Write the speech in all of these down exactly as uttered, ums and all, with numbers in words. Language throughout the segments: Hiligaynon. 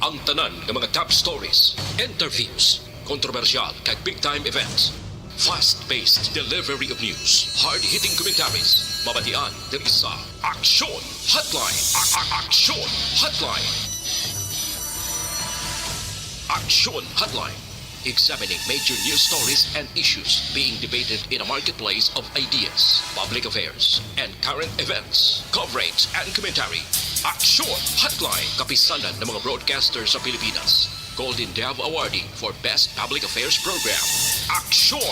Ang tanan nga mga top stories, interviews, kontrobersyal kag big time events. Fast-paced delivery of news, hard-hitting commentaries, mabatian diri sa Aksyon Hotline. A- a- Aksyon Hotline. Aksyon Hotline. Examining major news stories and issues being debated in a marketplace of ideas, public affairs, and current events. Coverage and commentary. Aksyon Hotline. Kapisanan ng mga broadcaster sa Pilipinas. Golden Dove Awardee for Best Public Affairs Program. Aksyon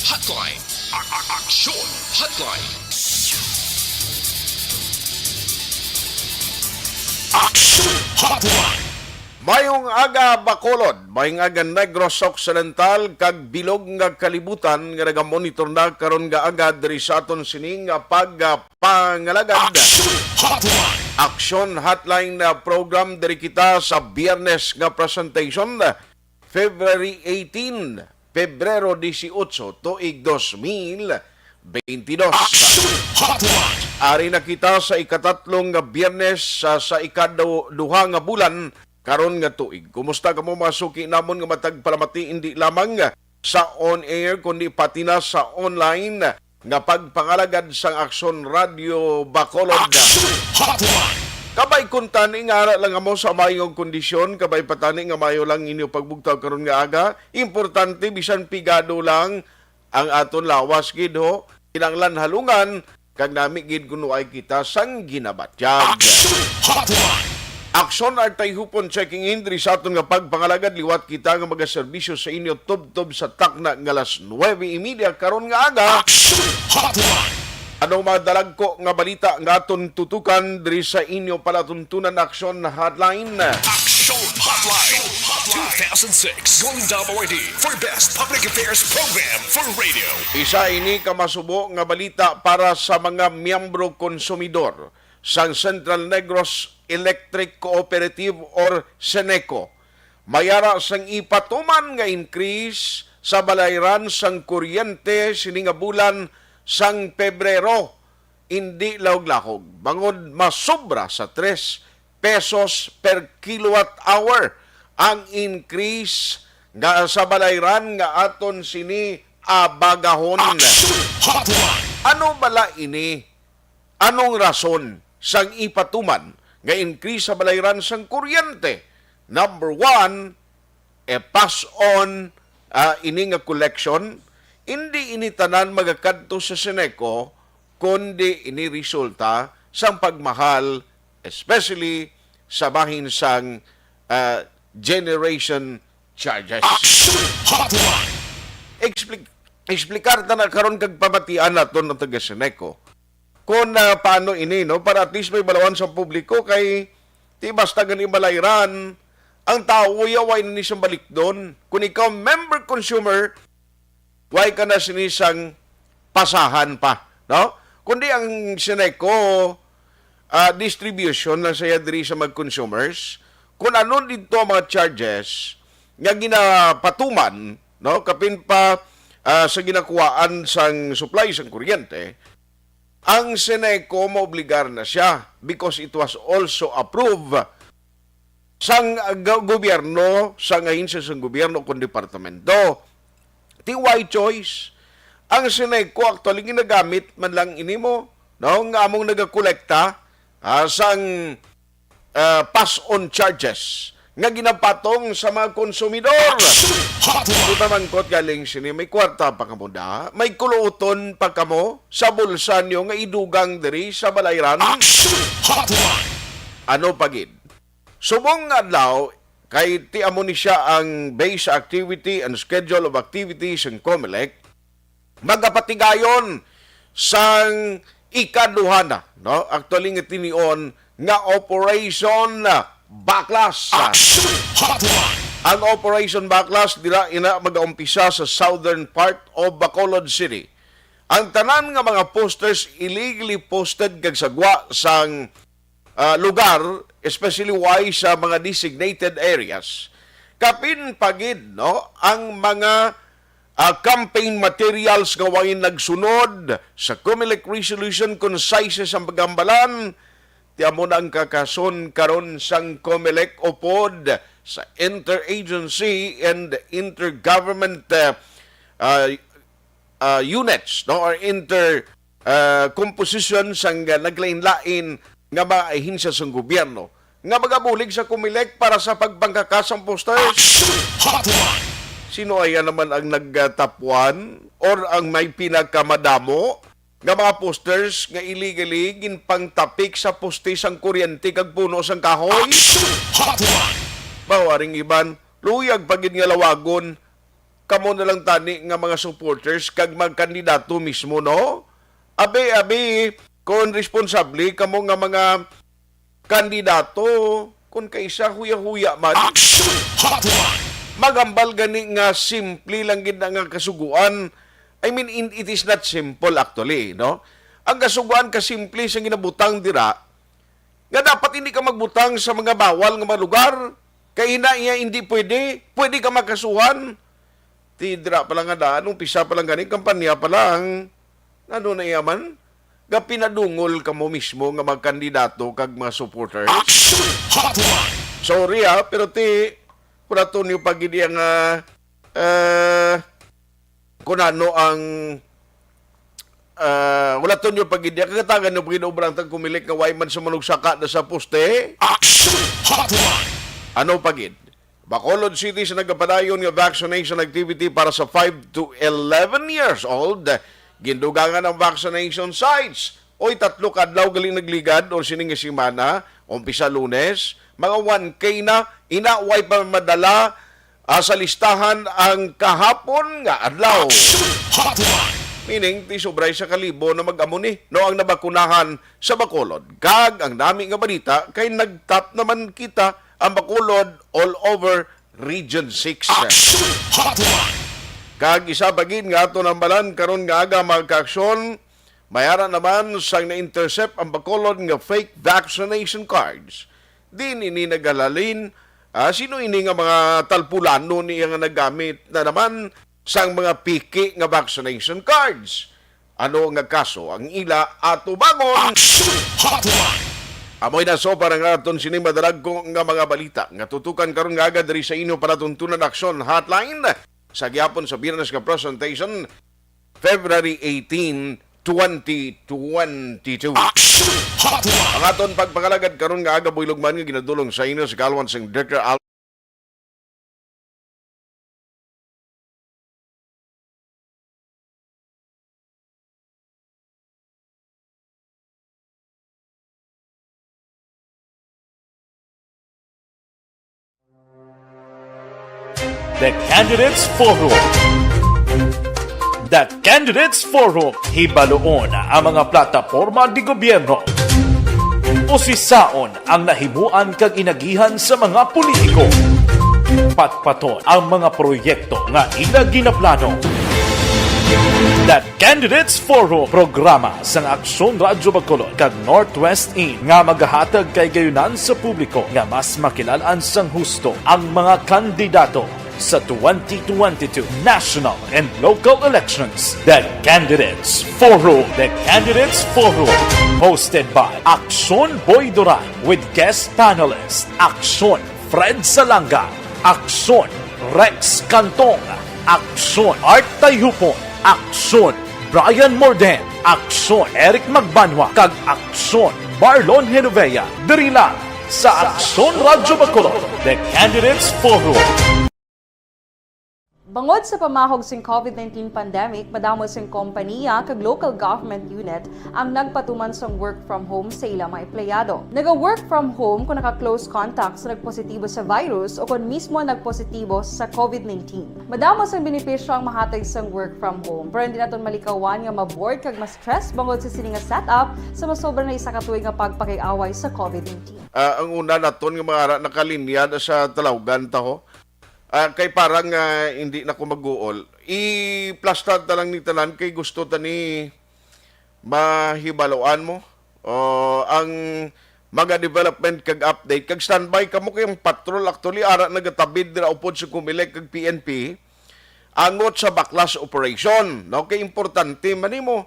Hotline. A- a- Aksyon Hotline. Aksyon Hotline. Mayong aga, Bacolod. Mayong aga, Negros Occidental, kag bilog nga kalibutan nga nagamonitor na karon nga aga diri sa aton sining nga pagpangalagad. Aksyon Hotline. Aksyon Hotline na program diri kita sa Biyernes nga presentation, February eighteen, Pebrero dieciocho, tuig dos mil twenty-dos. Aksyon Hotline. Ari na kita sa ikatatlong nga Biyernes sa, sa ikaduha nga bulan karon nga tuig. Kumusta kamo, mga suki namon nga matag palamati, indi lamang sa on air kundi pati na sa online nga pagpangalagad sang Aksyon Radyo Bacolod? Aksyon Hotline. Kabay kuntani nga ara lang kamo sa mayong kondisyon, kabay pa tani nga mayo lang inyo pagbugtaw karon nga aga. Importante, bisan pigado lang ang aton lawas gid, ho. Kinahanglan halungan kag nami gid kun waay kita sang ginabatyag. Aksyon Hotline. Aksyon Artay Hupon checking in diri sa aton nga pagpangalagad. Liwat kita nga magaserbisyo sa inyo tubtob sa takna nga alas nuebe y media karon nga aga. Aksyon Hotline. Anong mga dalagko nga balita nga aton tutukan diri sa inyo palatuntunan Aksyon Hotline? Aksyon Hotline. Two thousand six Golden Dove Awardee for Best Public Affairs Program for Radio. Isa ini ka masubo nga balita para sa mga miyembro konsumidor sang Central Negros Electric Cooperative or CENECO. May ara sang ipatuman nga increase sa balayran sang kuryente sini nga bulan sang Pebrero, indi lahog-lahog, bangod masobra sa tres pesos per kilowatt hour ang increase nga sa balayran nga aton sini abagahon. Aksyon Hotline. Ano bala ini? Anong rason sang ipatuman nga increase sa balayran sang kuryente? Number one, e pass on, ah, ini nga collection. Hindi ini tanan magakadto sa CENECO, kundi ini resulta sang pagmahal, especially sa bahin sang, ah, generation charges. Aksyon Hotline. Expli-, explicar ta na karon kag pamatian naton ang taga CENECO kung, ah, paano ini, no? Para at least may balawan sa publiko kay di basta gani balayran ang tao, yawa ini sa balikdon. Kung ikaw member consumer, way ka na sini sang pasahan pa, no? Kundi ang CENECO, ah, distribution lang saya diri sa mga consumers. Kung ano dito ang mga charges nga ginapatuman, no, kapin pa, ah, sa ginakuhaan sang supply sang kuryente, ang CENECO maobligar na siya because it was also approved sang, ah, go-, gobyerno, sang ahensya sang gobyerno kung departamento. Ti way choice. Ang CENECO actually ginagamit man lang ini mo, no, nga among nagakolekta, ah, sang, ah, pass on charges nga ginapatong sa mga konsumidor. Aksyon Hotline. Di ba mangkot galing sini, may kwarta pa kamo da? May kuluton pa kamo sa bulsa nyo nga idugang diri sa balayran? Aksyon Hotline. Ano pa gid? Subong nga adlaw, kay ti amo ni siya ang base activity and schedule of activities sang COMELEC, magapatigayon sang ikaduha na, no? Actually, nga tinion nga Operation Baklas. Aksyon Hotline. Ang Operation Baklas dira ina magaumpisa sa southern part of Bacolod City. Ang tanan nga mga posters illegally posted kag sagwa sang, ah, lugar, especially way sa mga designated areas. Kapin pa gid, no, ang mga, ah, campaign materials nga way nagsunod sa COMELEC resolution kon sizes ang paghambalan, ti amo na ang kakason karon sang COMELEC upod sa interagency and intergovernment, uh, uh, uh, units, no, or inter uh, composition sang naglain-lain nga mga ahensya sang gobyerno nga magabulig sa Comelec para sa pagpangkaka sang posters. Action Hotline! Sino aya naman ang nag-top one or ang may pinakamadamo nga mga posters nga illegally ginpangtapik sa poste sang kuryente kag puno sang kahoy? Action Hotline! Mawaring iban, luyag pa gid nga lawagon kamo na lang tani nga mga supporters kag mga kandidato mismo, no? Abi, abi, kung responsable kamo nga mga kandidato, kung kaisa huya-huya man. Action Hotline! Magambal gani nga simple lang gid na nga kasuguan. I mean, in- it is not simple actually, no? Ang kasuguan ka simple sa ginabutang dira, nga dapat hindi ka magbutang sa mga bawal nga mga lugar, kay ina iya hindi pwede, pwede ka makasuhan. Ti dira pa lang nga daan, umpisa pa lang gani, kampanya pa lang. Ano na iya man? Gapinadungol ka mo mismo nga mga kandidato kag mga supporters. Action Hotline! Sorry, ah, pero ti, kuraton niyo pa gid iya nga, ah, kung ano ang, ah, wala to niyo pag-, kagatagan niyo pag-, obra ang tagkumilik nga way man sa manugsaka na sa poste. Action Hotline! Ano pa gid? Bacolod City sa nagapadayon nga vaccination activity para sa five to eleven years old. Gindugangan ang vaccination sites. Oy, tatlo ka adlaw gali nagligad o sining nga semana, umpisa Lunes, mga one K na, ina way pa madala, ah, sa listahan ang kahapon nga adlaw. Action Hotline! Meaning, ti sobray sa kalibo na mag-amo ni, no, ang nabakunahan sa Bacolod. Kag ang nami nga balita kay nag-top naman kita ang Bacolod all over Region six. Action Hotline! Kag isa pa gid nga ato nambalan karon nga aga, mga kaaksyon, may ara naman sang na-intercept ang Bacolod nga fake vaccination cards. Diin ini naghahalin? Ah, sino ini nga mga talpulano niya nga naggamit na naman sang mga piki nga vaccination cards? Ano nga kaso ang ila atubangon? Action Hotline! Amoy na so para nga aton sini madalagko nga mga balita nga tutukan karon nga aga diri sa inyo palatuntunan Action Hotline sa gihapon sa Biyernes nga presentation, February eighteen, twenty twenty-two. Action Hotline! Ang aton pagpangalagad karon nga aga buylog man nga ginadulong sa inyo sa kalwan sang Director Al The Candidates Forum. The Candidates Forum. Hibaluon ang mga plataporma di gobyerno. Usisaon ang nahimuan kag inagihan sa mga politiko. Patpaton ang mga proyekto nga ila ginaplano. The Candidates Forum, programa sang Aksyon Radyo Bacolod kag Northwest In nga magahatag kay gayunan sa publiko nga mas makilal-an sang husto ang mga kandidato sa twenty twenty-two national and local elections. The Candidates Forum. The Candidates Forum, hosted by Aksyon Boy Duran with guest panelist Aksyon Fred Salanga, Aksyon Rex Cantong, Aksyon Art Tayhupon, Aksyon Brian Morden, Aksyon Eric Magbanwa, kag Aksyon Marlon Genovea. Diri lang sa Aksyon Radyo Bacolod, The Candidates Forum. Bangod sa pamahog sing COVID nineteen pandemic, madamo sing kompaniya kag local government unit ang nagpatuman sang work from home sa ila mga empleyado. Naga-work from home kung naka-close contact sa nagpositibo sa virus o kon mismo nagpositibo sa COVID nineteen. Madamo sang benepisyo ang mahatag sang work from home, pero hindi naton malikawan nga ma-bored kag ma-stress bangod sa sini nga setup sa masobra na isa ka tuig nga pagpakig-away sa COVID nineteen. Ah, ang una naton nga mga ara nakalinya na sa talawgan ta, ho. Ah, kay para nga hindi na ko maguol, i-flash ta lang ni tanan kay gusto ta ni mahibaluan mo, o, ang mga development kag update. Kag standby kamo kay ang patrol actually ara nagatabid dira upod sa Comelec kag P N P angot sa baklas operation, no? Kay importante man nimo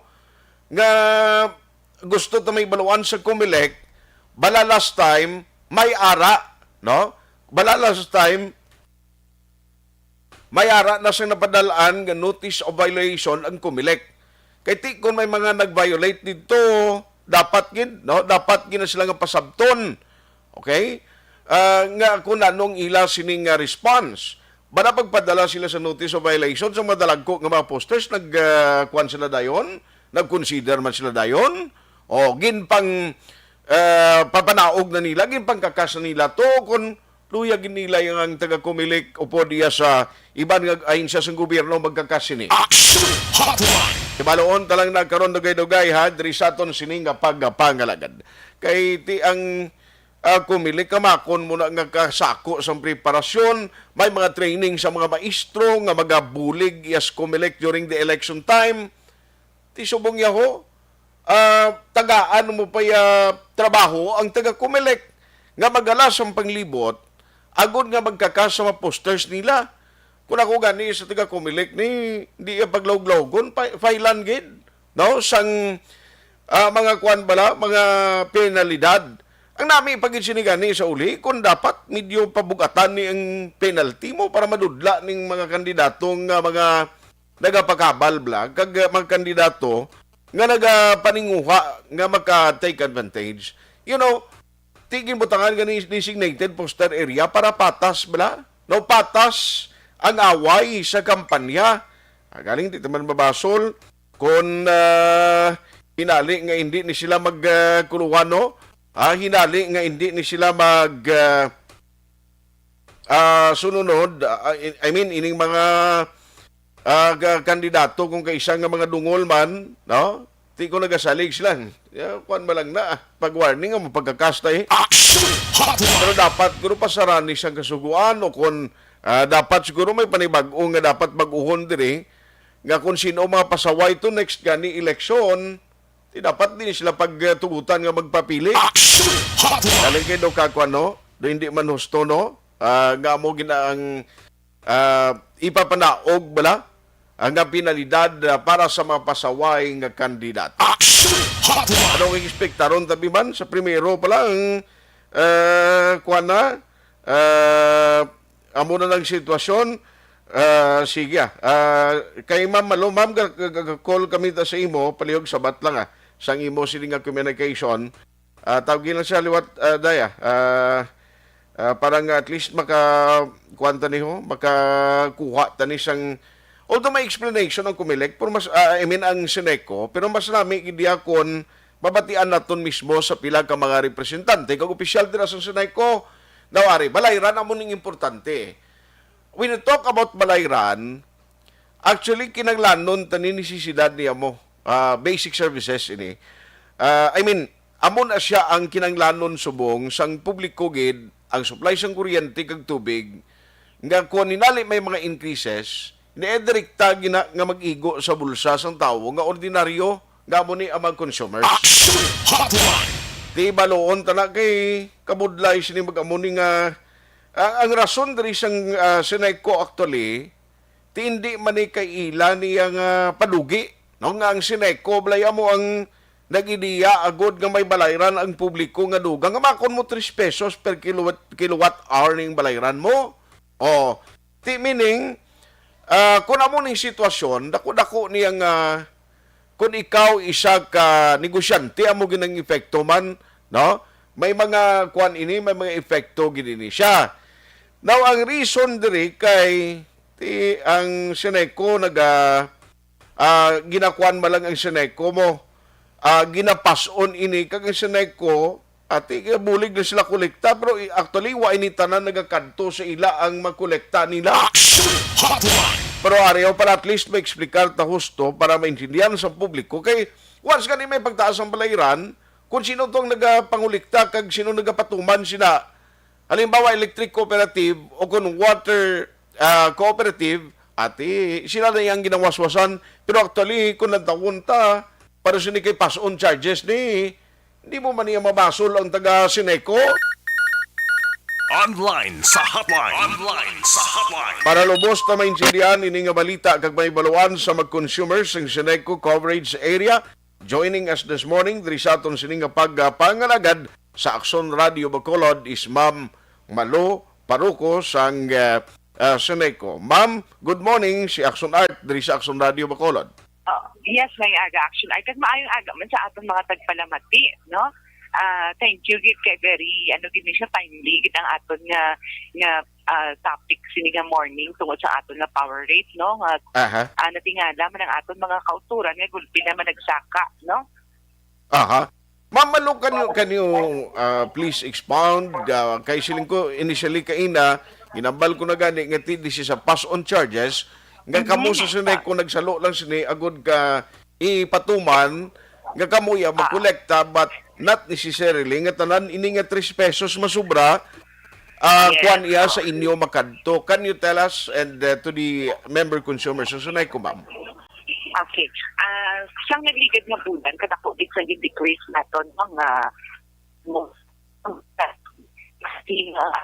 nga gusto ta mahibaluan sa Comelec, bala last time may ara, no? Bala last time, may ara na siyang napadalaan nga notice of violation ang Comelec. Kay ti kon may mga nag-violate dito, dapat gid, no? Dapat gid na sila nga pasabton. Okay? Ah, nga kung anong ila sini nga response. Bala pagpadala sila sa notice of violation sa madalagko nga mga posters, nag, ah, kuwan sila dayon, nag-consider man sila dayon. O, ginpang, ah, papanaog na nila, ginpangkakas na nila to, kung luya gid nila yung ang taga Comelec upod iya sa iban nga ahensya sang gobyerno magkakas sini. Action Hotline! Ibaloon talang nagkaroon dugay-dugay, ha, diri sa aton sini nga pagpangalagad. Kay ti ang, ah, Comelec kamakon mo na nga kasako sang preparasyon, may mga training sa mga maestro nga magabulig yes Comelec during the election time. Ti subong yaho, ah, tagaan mo pa ya trabaho ang taga Comelec nga magalas ang panglibot agod nga magkakas sa mga posters nila. Kung ako gani sa taga Comelec ni, di ya paglawg-lawgon, pa, failan gid, no? Sang, ah, mga kuan bala, mga penalidad. Ang nami pa gid sini gani sa uli, kung dapat medyo pabugatan ni ang penalty mo para madudla ning mga kandidato nga mga nagapakabal bala kag, uh, mga kandidato nga nagapaninguha nga maka-take advantage. You know, ti ginbutangan gani designated poster area para patas bala. No, patas ang away sa kampanya. Ah, galing di ta man mabasol kung, ah, hinali nga hindi ni sila mag, ah, kuluhan, no? Ah, hinali nga hindi ni sila mag, ah, ah, sununod, ah, I, I mean, ining mga, ah, ga-, kandidato kung kaisa nga mga dungol man, no? Ti ko nagasalig sila. Ya, kuwan ba lang na, pag-warning ang pagkakasta eh. Action Hotline! Pero dapat guro pasarani sang kasuguan o kung, ah, dapat siguro may panibag-o nga dapat bag-uhon diri nga kung sino mga pasaway to next gani eleksyon, ti dapat din sila pagtugutan nga magpapili. Action Hotline! Galing kay do kakwa, no? Do hindi man husto, no? Ah, nga mo gina ang, ah, ipapanaog bala ang nga penalidad, ah, para sa mga pasaway nga kandidato. Action Hotline! Anong ekspektaron tabi man sa primero pa lang, eh, kuwan na, eh, amo na lang sitwasyon. Eh, sige, ah. Ah, kay Ma'am Malo, ma'am, ga-, ga-, ga-, call kami ta sa imo, palihog sabat lang, ah, sang imo sini nga communication. Ah, tawgi lang siya liwat, ah, daya. Ah, ah, para nga at least maka, kuwan ta ni ho, makakuha ta ni sang, although may explanation ang Comelec, pero mas, ah, I mean, ang Seneco, pero mas nami gid diya kon mabatian naton mismo sa pila ka mga representante kag opisyal dira sa Seneco. Now, ari, Balayran amo ning importante. When you talk about Balayran, actually, kinahanglanon ta ni nisisidad niya mo, ah, basic services ini. Ah, I mean, amo na siya ang kinahanglanon subong sang publiko gid, ang supply sang kuryente kag tubig, nga kung hinali may mga increases, direkta gina nga mag-igo sa bulsa sang tawo nga ordinaryo, nga amo ni ang mga consumers. Action Hotline! Di baloon ta na kay kabudlay sini mag-amo ni nga, ang, ang rason diri sang, ah, Seneco actually, ti indi man ni kay ila niya nga padugi, no? Nga ang Seneco, balay amo ang nag-ideya agod nga may balayran ang publiko nga dugang. Nga makon mo tres pesos per kilowatt, kilowatt hour ning balayran mo. O, ti meaning, ah, kung amo ning sitwasyon, dako-dako niya nga kung ikaw isa ka negosyante, amo gid ang epekto man, no? May mga kuan ini, may mga epekto gid ini siya. Now, ang reason diri kay ti ang Seneco naga, ah, ginakuan man lang ang Seneco mo, ah, ginapas-on ini kag ang Seneco, ati, kaya bulig na sila kolekta, pero i-, actually, wa ini tanan nagakadto sa ila ang makolekta nila. Action Hotline! Pero ariho pala, at least, maexplikar ta husto para maintindihan sa publiko. Kay, once gani may pagtaas ang balayran, kung sino tong nagapangolekta kag sino nagapatuman sina, halimbawa, electric cooperative o kung water, ah, cooperative, ati, sila na yang ginawaswasan. Pero actually, kung nagtawon ta, para sini kay pass-on charges ni, di mo man niya mabasol ang taga Seneco. Online sa hotline. Online sa hotline. Para lubos na maintindihan ini nga balita kag mahibaluan sa mag-consumers sa Seneco coverage area, joining us this morning diri sa aton sini nga pagpangalagad sa Aksyon Radio Bacolod is Ma'am Malo paruko sang, ah, ah, Seneco. Ma'am, good morning. Si Action Art diri sa Action Radio Bacolod. Oh, yes, may aga, Action Art. Kag maayong aga man sa aton mga tagpalamati, no? Ah, thank you gid kay very, ano gid ni siya, timely gid ang aton nga, nga, ah, topic sini nga morning tungod sa aton nga power rate, no? Nga, Aha. Ah, natingala man ang aton mga kauturan nga gulpi na man nagsaka, no? Aha. Ma'am Malu, can you, can you, uh, please expound? Uh, kay siling ko, initially kaina, ginambal ko na gani nga ti-, this is a pass on charges. Nga kamo sa Seneco nagsalo lang sini agud ka ipatuman nga kamo ya magkolekta, but not necessarily nga tanan ini nga tres pesos masubra, ah, kuwan iya sa inyo makadto. Can you tell us and, uh, to the member consumers sa Seneco, ma'am? Okay. Ah, sang nagligad nga bulan, kadako gid sa gin-decrease naton mga mo-, sing, ah,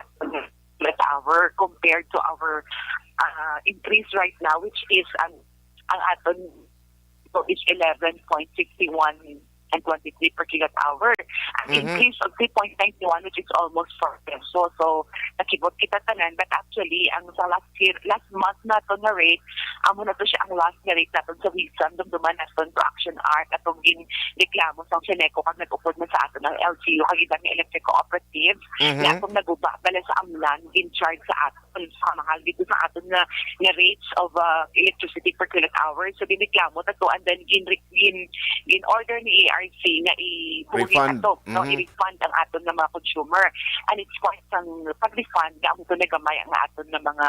per hour compared to our, ah, increase right now, which is ang, ang aton so is eleven point sixty one and twenty three per kilowatt hour. An increase of three point nine one, which is almost four pesos. So, nakibot kita tanan, but actually, ang sa last year, last month naton nga rate, amo na to siya ang last nga rate naton sa WESAM, dumduman naton sa Action Art, atong ginreklamo sang Seneco kag nag-upod man sa aton ang L G U kag iban nga electric cooperatives, nga atong naguba bala sa amlan, gin-charge sa aton sa mahal dito sa aton nga, nga rates of, uh, electricity per kilowatt hour. So, ginreklamo ta to, and then gin, gin, gin-order ni A R C nga ibuhi ato, no, i-refund ang aton nga mga consumer. And it's quite ang pag-refund nga amo to nagamay ang aton nga mga,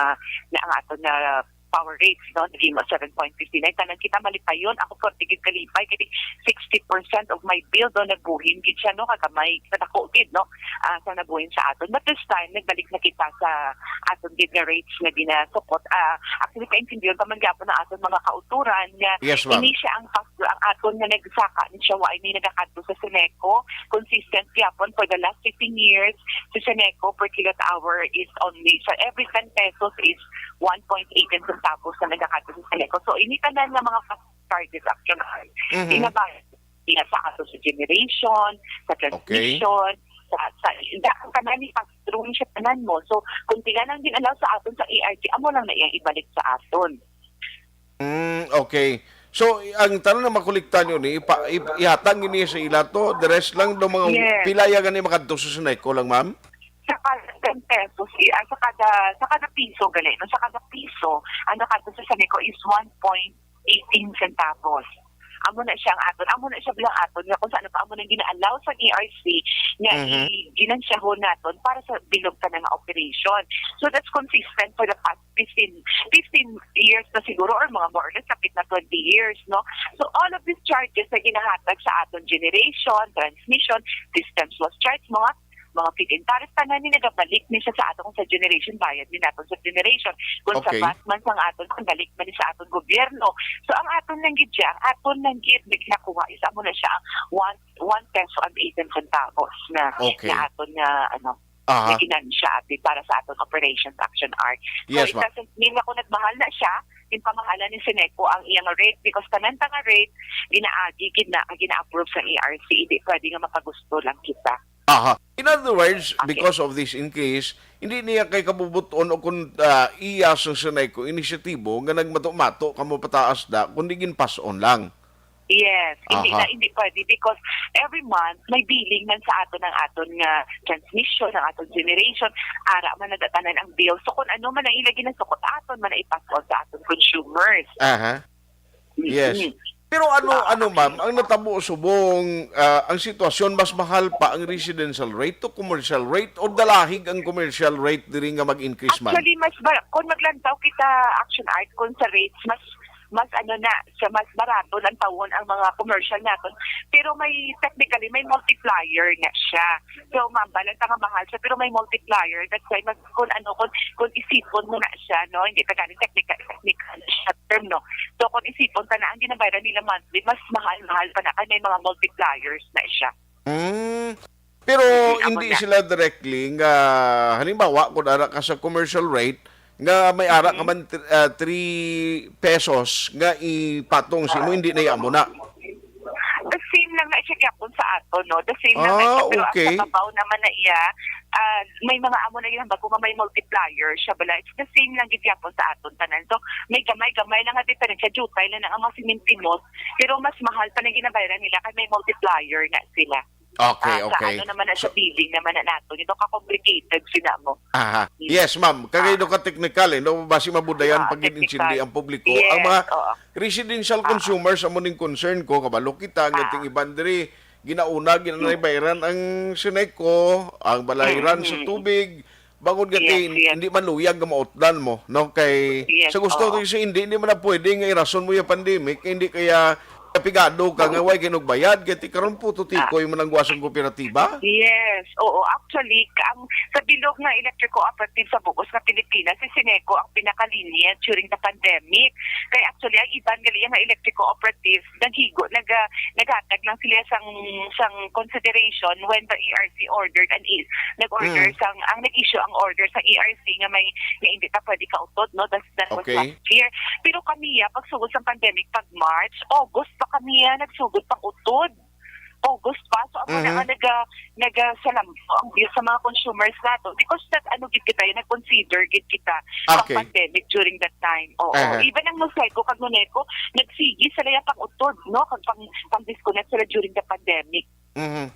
nga ang aton nga power rates, no, naging seven point fifty nine. Tanan kita malipayon. Ako, forty gid kalipay, kay sixty percent of my bill, no, nagbuhin gid siya, no, kagamay, kadako gid, no, ah, sa nabuhin sa aton. But this time, nagbalik na kita sa aton gid nga rates nga ginasukot. Ah, actually, kaintindihan pa man gyapon ang aton mga kauturan nga ini siya ang factor, ang aton nga nagsaka ni siya, wa ini nagakadto sa Seneco. Consistent gyapon for the last fifteen years, si Seneco per kilowatt hour is only, sa every ten pesos is one point eighteen centavos na nagakadto sa Seneco. So, ini tanan nga mga charges, actually, ginabayad niya sa ato sa generation, sa transmission, sa, sa, sa, ang tanan ni pass-through siya tanan mo. So, kung pila lang gin-allow sa aton sa A R C, amo lang na iyang ibalik sa aton. Mm, okay. So, ang tanan na makolekta nyo ni, ipa-, ip-, ihatag nyo niya sa ila to, the rest lang daw mga pila ya gani makadto sa Seneco lang, ma'am? Sa kada ten pesos, i-, ah, sa kada, sa kada piso, gali, no? Sa kada piso, ang nakadto sa Seneco is one point eighteen centavos. Amo na siya ang aton, amo na siya bilang aton, nga kung saan pa amo nang gina-allow sa A R C nga i-, ginansyahon naton para sa bilog tanan nga operation. So, that's consistent for the past fifteen, fifteen years na siguro, or mga more or less, kapit na twenty years, no? So, all of these charges na ginahatag sa aton generation, transmission, systems was charged, mga, mga feed-in tariff, tanan ni nagabalik ni siya sa aton sa generation, bayad ni naton sa generation. Kung sa Okay. vat man sang aton, kung balik man ni sa aton gobyerno. So, ang aton lang gid siya, ang aton lang gid na ginakuha is amo na siya ang one, one peso and eighteen centavos na, Okay. na aton nga, ano, Aha. na ginansya, ati, para sa aton Operations Action Art. So, Yes, it ma'am. doesn't mean nga kung nagmahal na siya, yung pamahalan ni Seneco ang iyang rate, because tanan ta nga rate, ginaagi, gina-, gina-approve sa A R C, hindi pwede nga mapagusto lang kita. Aha. In other words, Okay. because of this increase, hindi niya kay kabubuton o kung, ah, iya sa Seneco inisyatibo nga nagmato-mato kamo pataas da, kundi ginpas-on lang. Yes, hindi Aha. na, hindi pwede because every month may billing man sa aton ang aton nga transmission, ang aton generation, ara man nagatanan ang bill. So kung ano man ang ila ginasukot aton, man na ipas-on sa aton consumers. Aha. Mm-mm. Yes. Pero ano, Ah, ano, ma'am, ang natabo subong, ah, ang sitwasyon, mas mahal pa ang residential rate to commercial rate o dalahig ang commercial rate diri nga mag-increase, ma'am? Actually, mas ba-, kung maglantaw kita, Action Art, kung sa rates, mas, mas ano na, sa mas barato lang tawon ang mga commercial naton. Pero may, technically, may multiplier na siya. So, ma'am, balang nga mahal siya, pero may multiplier. That's why, mas, kung ano, kung, kung isipon mo na siya, no? Hindi pa galing technical, technical siya term, no? So, kung isipon ka na, ang ginabayaran nila monthly, mas mahal-mahal pa na, kaya may mga multipliers na siya. Mm. Pero Mm, amo hindi na. sila directly nga, halimbawa, kung ara ka sa commercial rate, nga may ara ka Mm-hmm. man tr-, ah, three pesos nga ipatong sa imo, hindi na amo na. The same lang na siya gyapon sa aton, no? The same na, ah, pero ang okay. Sa babaw naman na iya, ah, may mga amo na ginambag ko nga may multiplier siya, bala. It's the same lang gid gyapon sa aton tanan. So, may gamay-gamay lang nga diferensya, jutay lang ang mga simintimos, pero mas mahal pa nang ginabayaran nila kay may multiplier na sila. Okay, ah, okay. Sa ano naman na, so, sa billing naman na nato. Ito ka-complicated, sina mo. Aha. Mm. Yes, ma'am. Kagay ah. Do ka technical, eh, no? Basi mabudayan ah, pag technical. Insindi ang publiko. Yes, ang mga oo. Residential ah. Consumers, amo ning concern ko, kabalo kita, nga ah. Ting iban diri, ginauna, ginanaybayran ang Sineco, ang balayran mm-hmm. Sa tubig, bangod nga yes, ti, yes. Hindi maluyag nga mautdan mo, no? Kay yes, sa gusto oh. Ti hindi, hindi man na pwede nga irason mo yung pandemic, hindi kaya pigado ka nga way kinugbayad, kay ti karon puto tikoy ah. Man ang guwasong kooperatiba? Yes, oo. Actually, ang sa bilog nga electric cooperative sa buos nga Pilipinas, si Sineco ang pinakalinya during the pandemic. Kay actually, ang iban gali nga electric cooperative, naghigo, nag, ah, naghatag lang sila sang, sang consideration when the E R C ordered an is, nag-order mm. Sang, ang nag-issue ang order sa E R C nga may, nga hindi ta pwede kautod, no? That, that okay. Was last year. Pero kami, ah, pagsugod sa pandemic, pag March, August pa kami, ah, nagsugod pang utod. August pa. So, amo mm-hmm. Na nga naga, nagasalambo ang bill sa mga consumers nato because nag, ano gid kita, nag-consider gid kita okay. Sa pandemic during that time. Oo. Uh-huh. Even ang Noseco kag Noneco, nagsigi sila yung pang-utod, no? Kag pang, pang-disconnect sila during the pandemic. Mm-hmm.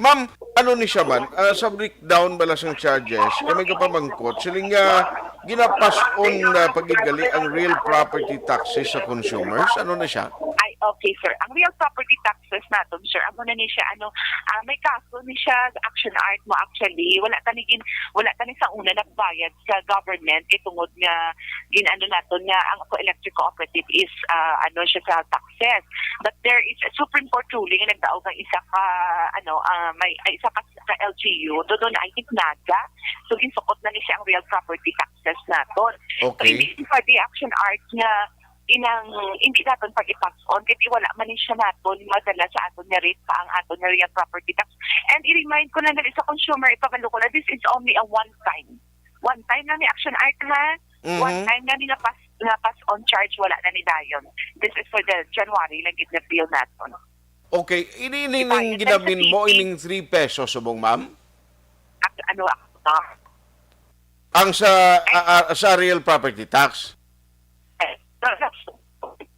Ma'am, ano ni siya man? Ah, sa breakdown bala sang charges, kay may kapamangkot, siling nga ginapas-on na pagidgali ang real property taxes sa consumers. Ano na siya? Ay, okay, sir. Ang real property taxes naton, sir, amo na ni siya, ano, ah, may kaso ni siya, action art mo actually. Wala ta ni gin-, wala ta ni sa una nagbayad sa government kay tungod nga gin-ano naton nga ang electric cooperative is, ah, ano siya sa taxes. But there is a Supreme Court ruling nga nagdaog ang isa ka, ano, ah, may, ay, isa ka, ka L G U, doon, I think, Naga. So, ginsukot na ni siya ang real property taxes naton. Okay. So, hindi pwede action art nga inang, hindi naton pag-i-pass on, kay wala man ni siya naton madala sa aton nga rate pa ang aton nga real property tax. And i-remind ko na dali sa consumer, ipabalo ko na, this is only a one time. One time na ni action art, ha? Mhm. One time na ni nga pass, nga pass on charge, wala na ni dayon. This is for the January lang gid nga bill naton. Okay, ini, ini ning ginamin mo, ining three pesos subong, ma'am? At ano, ah, ang sa, ah, ah, sa real property tax? Eh, no, no,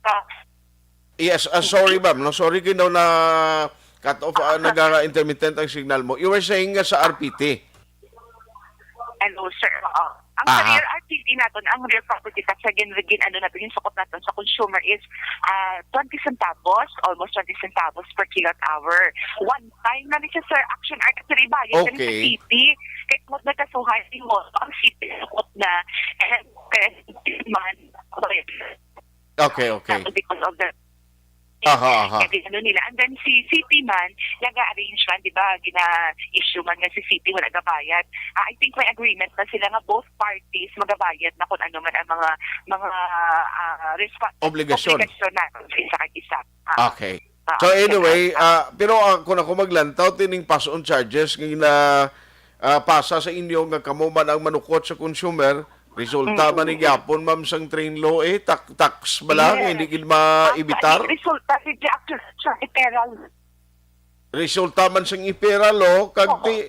ah, yes, ah, sorry, ma'am. No, sorry, kay daw na cut off, ah, naga-intermittent ang signal mo. You were saying nga sa R P T. Hello, sir. Oo. Ang sa real R P T naton, ang real property tax, again, again, ano natin, yung sukot natin sa consumer is, ah, twenty centavos, almost twenty centavos per kilowatt hour. One time na ni siya, sir, action art, actually, bayad na ni sa city. Kaya kung nagkasuhan, si mo, ang city, sukot na, and, and, man, Okay, okay. Because of the aha, aha. Kaya ano nila. And then si city man, nag-arrange man, di ba? Gina-issue man nga si city, wala gabayad. Ah, I think may agreement na sila nga both parties magabayad na kung ano man ang mga, mga, ah, respo-, obligasyon. Obligasyon na sa isa kag isa. Ah. Okay. Ah, so anyway, ah, pero, ah, kung ako maglantaw, tining pass on charges nga gina-, ah, pasa sa inyo nga kamo man ang manukot sa consumer, resulta man ni gyapon, ma'am, sang train law, eh, tak-, tax bala nga hindi gid maibitar? Resulta si Jack sa ipera law. Resulta man sang ipera law, kag ti,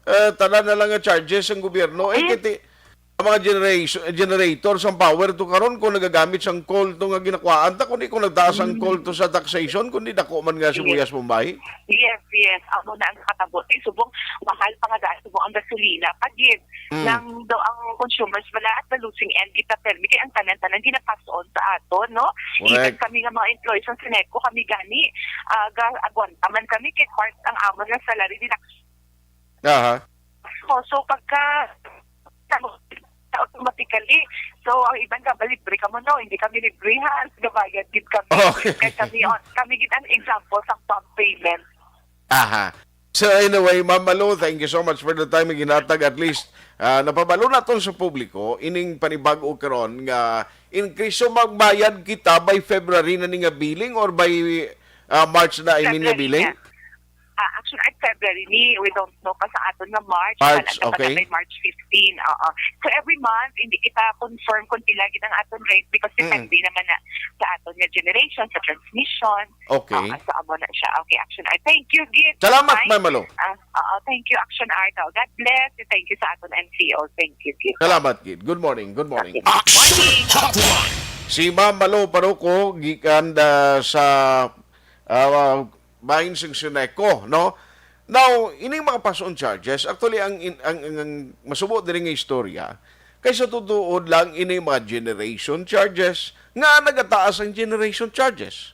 eh, tanan na lang nga charges ang gobyerno. Eh, kiti, ang mga generation, generator sang power to karon kung nagagamit sang coal to nga ginakuhaan ta, kundi kung nagtaas ang coal to sa taxation, kundi dako man nga sibuyas Bombay. Yes, yes. Amo na ang nakatabo. Ti, subong, mahal pa nga daan, subong ang gasolina. Pagid, nang daw ang consumers wala at the losing end kita permi kay ang tanan-tanan ginapass on sa aton, no? Correct. Even kami nga mga employees sa Sineco, kami gani, ah, ga-, agwanta man kami kay part ang amon nga salary deduction. Aha. So, so pagka automatically, so ang iban ka, libre ka mo, no? Hindi kami libre, ha? Gabayad gid kami. Okay. Kay kami, on, kami gid ang example sa bump payment. Aha. So anyway, Ma'am Malu, thank you so much for the time nga ginhatag. At least, ah, napabalo naton sa publiko ining panibag-o karon nga increase. So magbayad kita by February na ni nga billing or by, ah, March na, I mean, nga billing? February na. Ah, At February ni, we don't know pa sa aton nga March. March, wala na pa okay. Na by March fifteen. Oo. So every month, hindi kita confirm kung pila gid ang aton rate because Mm. Depende naman na sa aton nga generation, sa transmission. Okay. Oo, so amo na siya. Okay, Action Art. Thank you, Gid. Salamat, Ma'am Malo. Ah, oo, thank you, Action Art. Oh, God bless. Thank you sa aton N C O. Thank you, Gid. Salamat, Gid. Good morning. Good morning. Okay. Action Hotline. Si Ma'am Malo Paruco, gikan da sa, ah, bahin sing Sineco, no? Now, ining mga pass-on charges, actually, ang, in- ang, ang, ang masubo diri nga istorya, kay sa tutuod lang, ining mga generation charges, nga nagataas ang generation charges.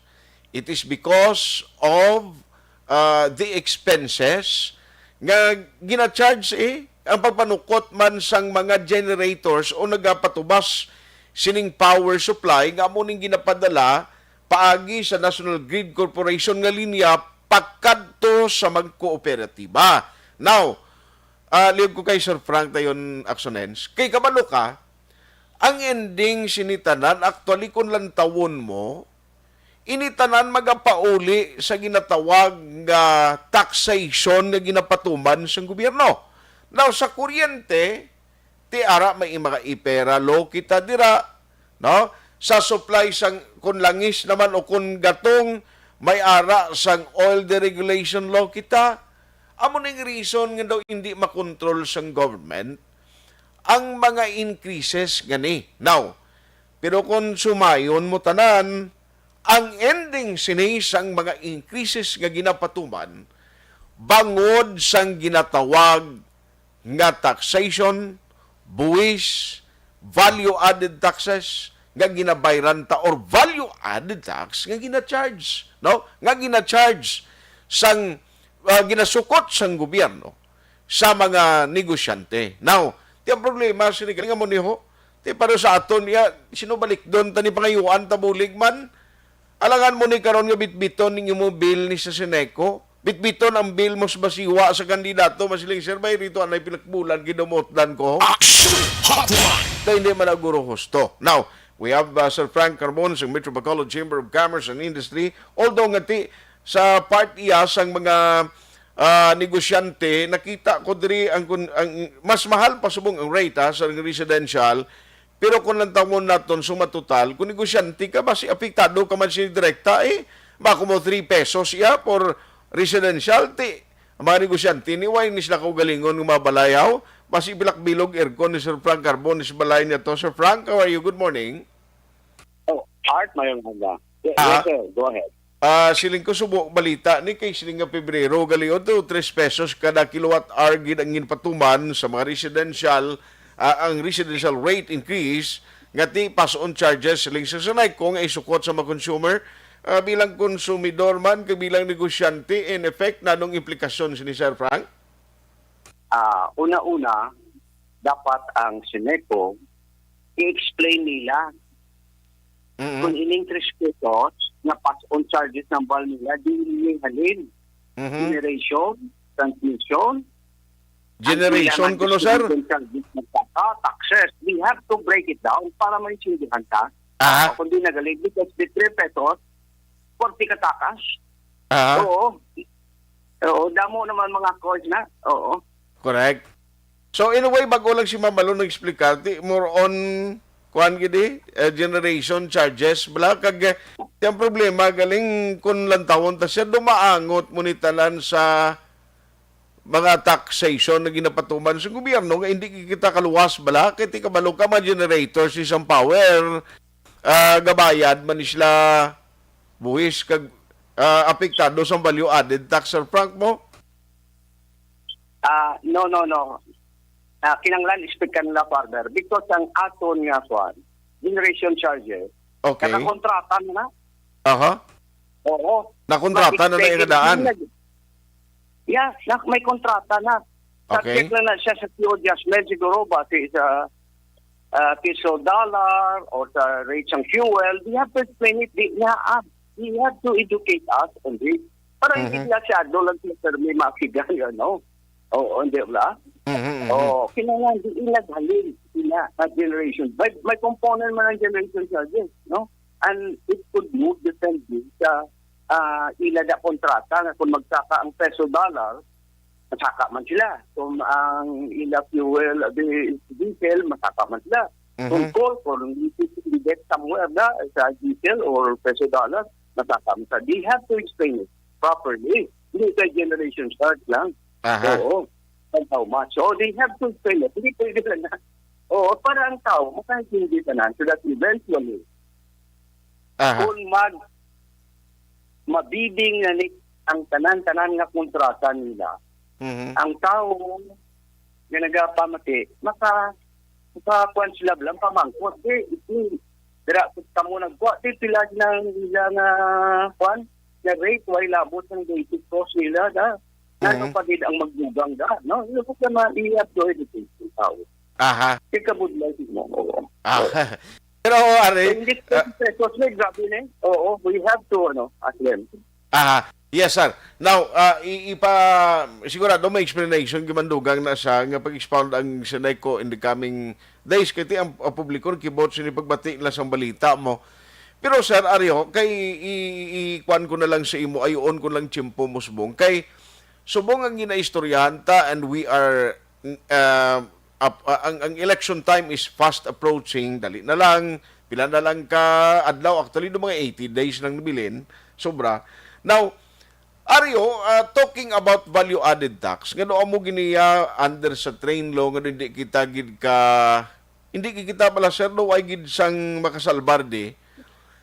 It is because of, uh, the expenses nga gina-charge, eh, ang pagpanukot man sang mga generators o nagapatubas sining power supply nga amo ning ginapadala paagi sa National Grid Corporation nga linya pakadto sa magkooperatiba. Now, ah, liyog ko kay Sir Frank dayon, Action Ends. Kay kabalo ka, ang ending sini tanan, actually, kung lantawon mo, ini tanan magapauli sa ginatawag nga taxation nga ginapatuman sang gobyerno. Now, sa kuryente, ti ara may mga IFERA law kita dira, no? Sa supply sang, kun langis naman o kun gatong, may ara sang oil deregulation law kita. Amo ning reason nga daw hindi makontrol sang government ang mga increases gani. Now, pero kung sumayon mo tanan, ang ending sini sang mga increases nga ginapatuman bangod sang ginatawag nga taxation, buwis, value-added taxes nga ginabayran ta, or value-added tax nga gina-charge, no? Nga gina-charge sang, ah, ginasukot sang gobyerno sa mga negosyante. Now, ti ang problema sini, galing mo niho, ti para sa aton, ya, sinubalikdon ta ni pangayuan ta bulig man. Alangan mo ni karon nga bitbiton ning imo bill ni sa Sineco. Bitbiton ang bill mo sa basiwa sa kandidato, masiling, "Sir, bay, rito anay pilakbulan, gidumotdan ko." Action Hotline! Na hindi man na guro husto. Now, we have, uh, Sir Frank Carbon sa Metro Bacolod Chamber of Commerce and Industry. Although nga ti, sa part iya sang mga, ah, negosyante, nakita ko diri ang kun-, ang mas mahal pa subong ang rate, ha, sa residential. Pero kung lantawon naton suma total, kung negosyante ka, basi apektado ka man sini direkta, eh. Bako mo three pesos iya for residential, ti ang mga negosyante ni, why ni sila kaugalingon nga mga balayaw? Basi bilak-bilog aircon ni Sir Frank Carbon, ni sa balay niya to. Sir Frank, how are you? Good morning. Oh, Art, mayong aga. Ye-, Ah. Yes, sir. Go ahead. Ah, siling ko, subo balita ni kay siling nga Pebrero, gali, o, to, tres pesos kada kilowatt hour gid ang ginpatuman sa mga residential, ah, ang residential rate increase nga ti pass-on charges siling sa Sineco nga isukot sa mga consumer, ah, bilang konsumidor man kag bilang negosyante. In effect, nanong implikasyon sini, Sir Frank? Ah, una-una, dapat ang Sineco i-explain nila Mm-mm. kung ining tres pesos nga pass-on charges ng bal nila, di ini halin. Mhm. Generation, transmission, Generation ang kuno, sir? Distribution charges, nagkaka, taxes. We have to break it down para maintindihan ta. Aha. Kung di nagaling, because the three pesos, forty ka takas. Aha. Oo. Oo, damo naman mga coins na. Oo. Correct. So, in a way, bago lang si Ma'am Malo nag-explicar, ti, more on, kuan gid, eh, generation charges, bala, kag, eh, ang problema, galing kung lantawon ta siya, dumaangot mo ni tanan sa mga taxation na ginapatuman sa gobyerno nga hindi kita kaluwas, bala, kay ti kabalo ka, mga generators ni sang power, ah, gabayad man ni sila buhis kag, ah, apektado sa value added tax, Sir Frank, mo? Ah, no, no, no. Ah, kinahanglan explican nila further because ang aton nga kuan, generation charges, Okay. nakakontrata na na. Aha. Oo. Nakontrata na na yung Nag-expected nadaan. na. Yeah, na, may kontrata na. Okay. Subject na na siya sa fuel adjustment siguro, base sa, ah, peso dollar or sa rate ng fuel. They have to explain it. They, yeah, ah, they have to educate us on this. Para hindi Mhm. masyado lang sila, sir, may makigan, ano? Oo, hindi ba? Mhm, mhm. Oo, kinahanglan di naghalin sila na generation. May, may component man ang generation charges, no? And it could move depende sa ah, ila da kontrata nga kung magsaka ang peso dollar, masaka man sila. Kung ang ila fuel, ah, di-, diesel, masaka man sila. Kung Mhm. coal, kung index somewhere na sa diesel or peso dollar, masaka man sila. They have to explain it properly. Hindi sa generation chart lang. Aha. Oo. And how much? So, they have to explain it. Hindi pwede lang na. Oo, para ang tao, makaintindi ka na. So that eventually, Aha. kung mag-, mabibing na ni ang tanan-tanan nga kontrata nila, Mhm. ang tao nga nagapamati, maka-, makakuan sila lang pamangkot. Di, di, dira, kamo nagkuha, di pila nang ila nga, kuan, nga rate, way labot ang basic cost nila, da. Ano Mhm. pa gid ang magdugang, da, no? Ano pa naman i-upload ito sa tao? Aha. Ikabudlay mo, oo. Ah. Pero, So, Ari, hindi ah, pesos na, grabe na eh. Oo, we have to, ano, ask them. Aha. Yes, sir. Now, ah, i-, ipa-, sigurado may explanation, gimandugang na siya nga pag-expound ang Seneco in the coming days. Kaya ang, ang publiko, kibot sini pagbati nila sang balita mo. Pero, sir, Ario, kay i-, i-, i-, kuwan ko na lang sa imo, ayoon ko lang tiyempo mo subong. Kay subong ang ginaistoryahan ta, and we are, uh, ap-, uh, ang, ang election time is fast approaching, dali na lang, pila na lang ka adlaw, actually, do mga eighty days nang nabilin, sobra. Now, Ario, uh, talking about value-added tax, nga do amo giniya under sa train law, nga hindi kita gid ka, hindi gid kita pala, sir, no, ay gid sang makasalbar di.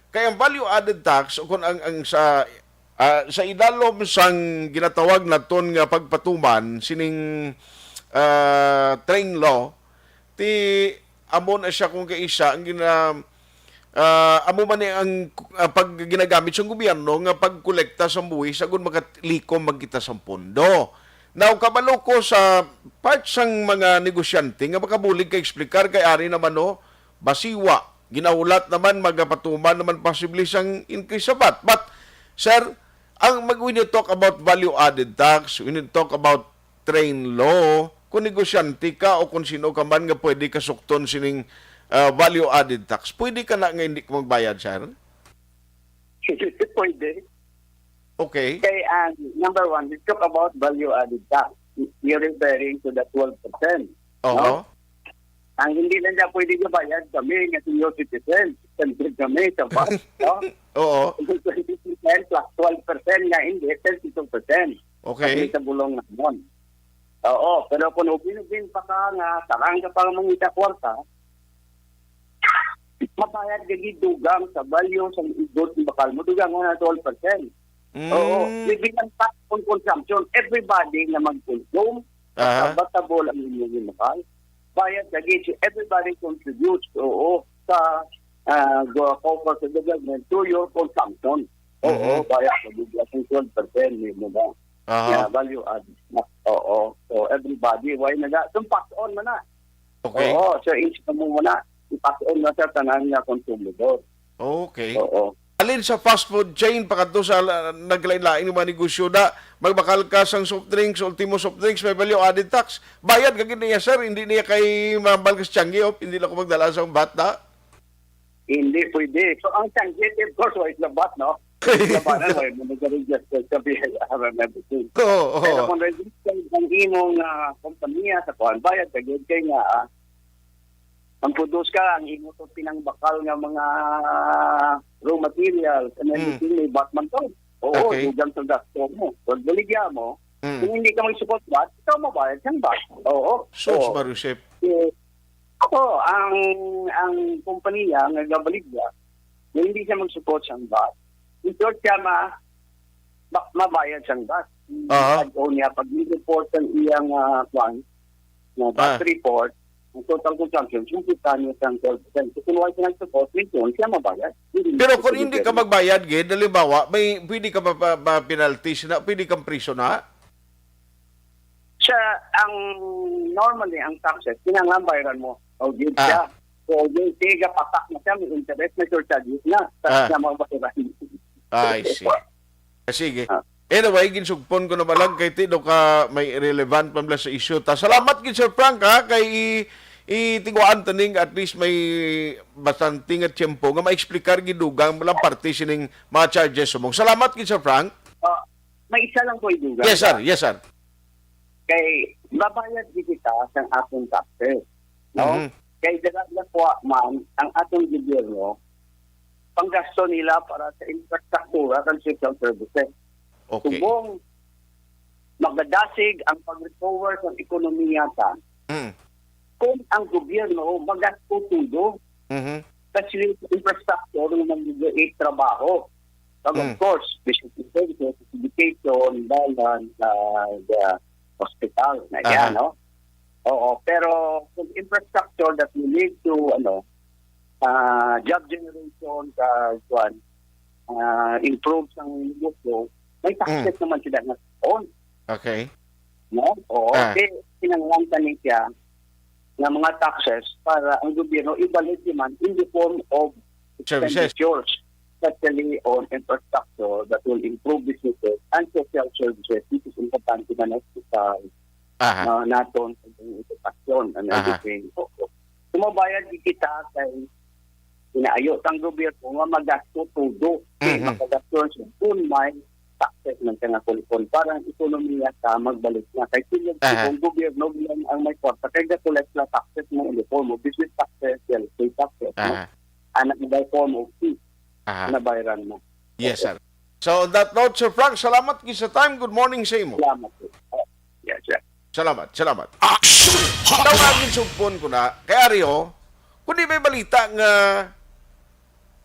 Kay ang value-added tax, o kung ang, ang sa, ah, sa idalom sang ginatawag naton nga pagpatuman sining, ah, train law, ti amo na siya kung kaisa ang gina-, ah, amo man ni ang, ah, pag ginagamit sang gobyerno nga pagkolekta sang buhis agud makalikom man kita sang pondo. Now, kabalo ko sa part sang mga negosyante nga makabulig ka explicar kay ari naman, no, basiwa, ginahulat naman, magapatuman naman possibly sang increase sa vat. But, sir, ang mag-, when you talk about value-added tax, when you talk about train law, kung negosyante ka o kung sino ka man nga pwede kasukton sining, ah, value-added tax, pwede ka na nga hindi ka magbayad, sir? Pwede. Okay. Kay ang number one, let's talk about value-added tax. You're referring to the twelve percent, Oho. no? Ang hindi na niya pwede bayad kami nga senior citizen, exempted kami sa vat, no? Oo. Twenty percent plus twelve percent nga hindi, thirty-two percent. Okay. Kami sa bulong namon. Oo, pero kung ubin-ubin pa ka nga, tarang ka pa mangita kwarta, mabayad ka gid dugang sa value sa igot ni bakal mo, dugang nga twelve percent. Oo, Mm. may bilang tax on consumption. Everybody na mag-consume, Aha. basta vatable ang inyong bakal, bayad ka gid. So, everybody contributes, oo, sa, ah, go-, coffers of the government to your consumption. Oo, Mhm. bayad ka gid. Ang twelve percent, may mo ba? Aha. Na value add. Oo. So, everybody, why na ga-, itong pass on man na. Okay. Oo, so, ins-, mo muna, i-pass on na sa tanan nga konsumidor. Okay. Oo. Alin sa fast food chain pakadto sa la-, naglain-lain nga mga negosyo na magbakal ka sang soft drinks, Ultimo soft drinks, may value added tax. Bayad ka gid niya, sir, hindi niya kay mambal ka sa tianggi, oh, hindi lang ko magdala sa vat na. Hindi pwede. So, ang tianggi, of course, wala sa vat, no? Labanan, wala mo nag-register sa B I R and everything. Oo, oo. Pero kung registered ang imong, ah, kompanya sa kuan, bayad ka gid kay nga, ah, ang produce ka, ang imo to pinangbakal nga mga raw materials and Mm. everything, may vat man to. Oo, Okay. dugang sa gasto mo. Pag baligya mo, Mm. kung hindi ka mag-support vat, ikaw mabayad ng vat. Oo. Sus, Oo. Marusep. Eh, oo, ang, ang kompanya nga gabaligya, na hindi siya mag-support sa vat, ito siya ma-, ma-, mabayad sa vat. Aha. Pag-, o niya, pag-report ang iyang, ah, kwan, na vat Ah. report, ang total consumption, siyempre, kanya siyang twelve percent. So, kung wala siya nag-support, yun, yun, siya mabayad. Hindi Pero siya kung hindi ka pwede. magbayad, gid, halimbawa, may, pwede ka pa, pa, pa penalty sina, pwede kang priso na? Siya, ang, normally, ang taxes, kinahanglan bayaran mo. O, gid Ah. siya. So, yung tiga, patak na siya, may interest, may surcharges na. Tax Ah. na mga basurahan. I see. Ah, sige. Ah. Anyway, ginsugpon ko na balag kay ti do ka may relevant pa bala sa issue ta. Salamat gid, Sir Frank, ha, kay i-, Itinguhaan ta ning at least may bastante nga tiyempo nga ma-explicar gid dugang lang parte sining mga charges subong. Salamat gid, Sir Frank. Ah, may isa lang ko idugang. Yes, sir. Yes, sir. Kay mabayad gid kita sa atong taxes, no? Mhm. Kay dala na kuha man ang atong gobyerno panggasto nila para sa infrastruktura kag social services. Okay. Subong magadasig ang pag-recover sa ekonomiya ta Mm. kung ang gobyerno magasto todo Mhm. sa infrastructure nga mag-create trabaho. Kag of Mm. course, basic services, education, dalan, ah, the hospital, na yan, Aha. no? Oo, pero kung infrastructure that will lead to, ano, ah, job generation, ka, kuwan, ah, improve sang negosyo, may taxes Mm. naman sila nga on. Okay. No? Oo, Ah. kay kinahanglan ta ni siya nga mga taxes para ang gobyerno ibalik naman in the form of Services. expenditures, especially on infrastructure that will improve businesses and social services, which is importante man, hospital, Aha. ah, naton, ang edukasyon, and Aha. everything. Oo. Kung mabayad di kita kay inaayo sang gobyerno nga magasto todo. Kay Mhm. makagasto siya kung may taxes man siya nga kulipon. Para ang ekonomiya sa magbalik na. Kay sila Aha. ang gobyerno lang ang may kwarta. Kay ga-collect lang taxes mo in the form of business taxes, real estate taxes, no? Aha. Anak mo by form of fee Aha. na bayaran mo. Yes, sir. So, on that note, Sir Frank, salamat gid sa time. Good morning sa imo. Salamat po. Oh, yes, sir. Salamat, salamat. Action Hotline. Daw nga ginsugpon ko na, kay Ario, kung di may balita nga,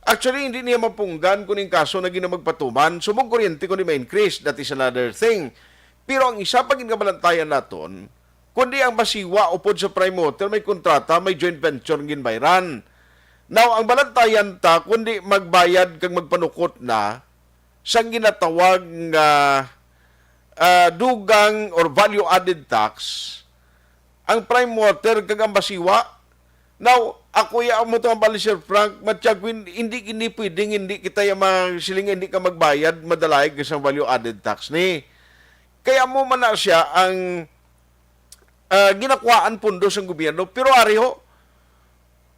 actually, hindi niya mapunggan kung yung kaso na ginamagpatuman, subong kuryente kung di ma-increase, that is another thing. Pero ang isa pa gid nga balantayan naton, kundi ang Masiwa upod sa Prime Water may kontrata, may joint venture ang ginbayran. Now, ang balantayan ta, kundi magbayad kag magpanukot na sang ginatawag nga, ah, dugang or value-added tax, ang Prime Water kag ang Masiwa. Now, ako ya mo to ang bali, Sir Frank, Matyaguin, hindi gini pwedeng hindi kita ya ma-, siling hindi ka magbayad, madalayag ka sa value-added tax ni. Kaya mo man na siya ang, ah, ginakuhaan pundo sang gobyerno. Pero ari ho,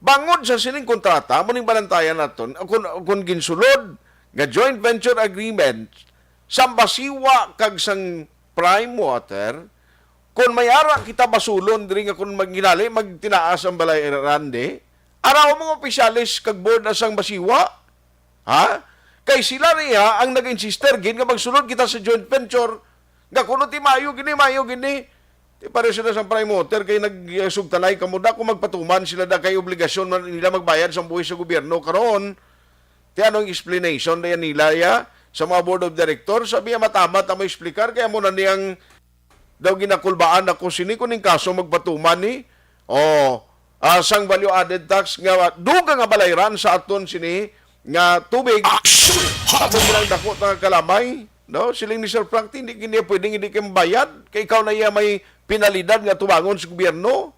bangod sa sining kontrata, amo ning balantayan naton, kung, kung ginsulod nga joint venture agreement sa Masiwa kag sang Prime Water, kung may ara kita basulon diri nga kung magginali, magtinaas ang balay rande, araw mga opisyales kag board asang Masiwa, ha? Kay sila niya ang nag-insister gid nga magsulod kita sa joint venture, nga kuno ti mayo gini, mayo gini. Ti pareho sila sa Prime Water kay nagsugtanay kamo da kung magpatuman sila da kay obligasyon man nila magbayad sa buhis sa gobyerno karon. Ti anong explanation da yan nila ya sa mga board of director? Sabi ya matamat ang mo explicar kay amo na niyang daw ginakulbaan ako sini kuning kaso magpatuman ni. Oh, ah, sang value added tax nga dugang nga balayran sa aton sini nga tubig. Action Hotline. Amo lang dako ta nga kalamay. No, siling ni Sir Frank, hindi gid niya pwedeng hindi kay mabayad. Kay ikaw na iya may penalidad nga tubangon sa gobyerno.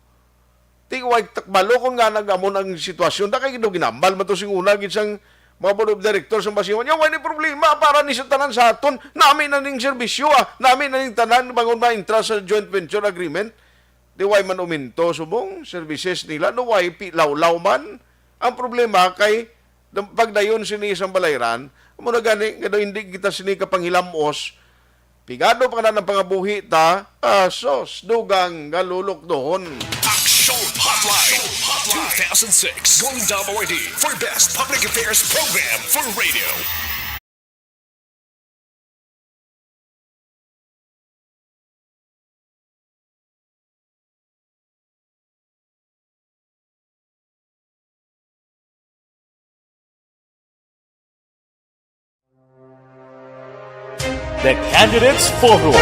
Ti way takbalo kung nga nag-amon ang sitwasyon. Da kay gid ginambal man to sing una gid sang mga board of directors sa Masiwa. Nya, way ni problema para ni sa tanan sa aton. Nami na ning serbisyo, ah. Nami na ning tanan bangon ma-entra sa joint venture agreement. Di way man uminto subong services nila. No, way pi-, lawlaw man. Ang problema kay Dam-, pagdayon sini sang balayran, amo na gani nga daw hindi kita sini kapanghilamos. Pigado pa kanan ang pangabuhi ta, ah, sos, dugang nga lulukdohon. Action Hotline, two thousand six Golden Dome Awardee for Best Public Affairs Program for Radio. The Candidates Forum.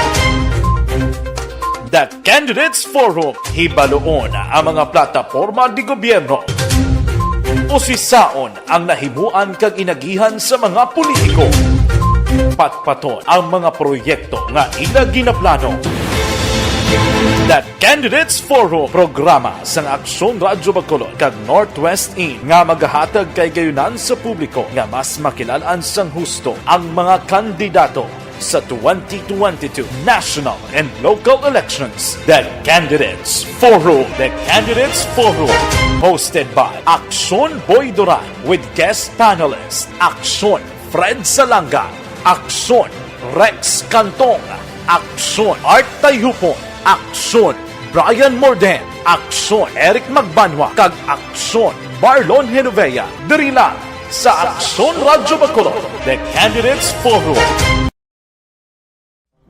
The Candidates Forum. Hibaluon ang mga plataporma di gobyerno. Usisaon ang nahimuan kag inagihan sa mga politiko. Patpaton ang mga proyekto nga ila ginaplano. The Candidates Forum, programa sang Aksyon Radyo Bacolod kag Northwest In nga magahatag kay gayunan sa publiko nga mas makilal-an sang husto ang mga kandidato. Sa twenty twenty-two national and local elections, the Candidates Forum. The Candidates Forum, hosted by Aksyon Boy Duran with guest panelist Aksyon Fred Salanga, Aksyon Rex Cantong, Aksyon Art Tayhupon, Aksyon Brian Morden, Aksyon Eric Magbanwa, kag Aksyon Marlon Genovea, diri lang sa Aksyon Radyo Bacolod, The Candidates Forum.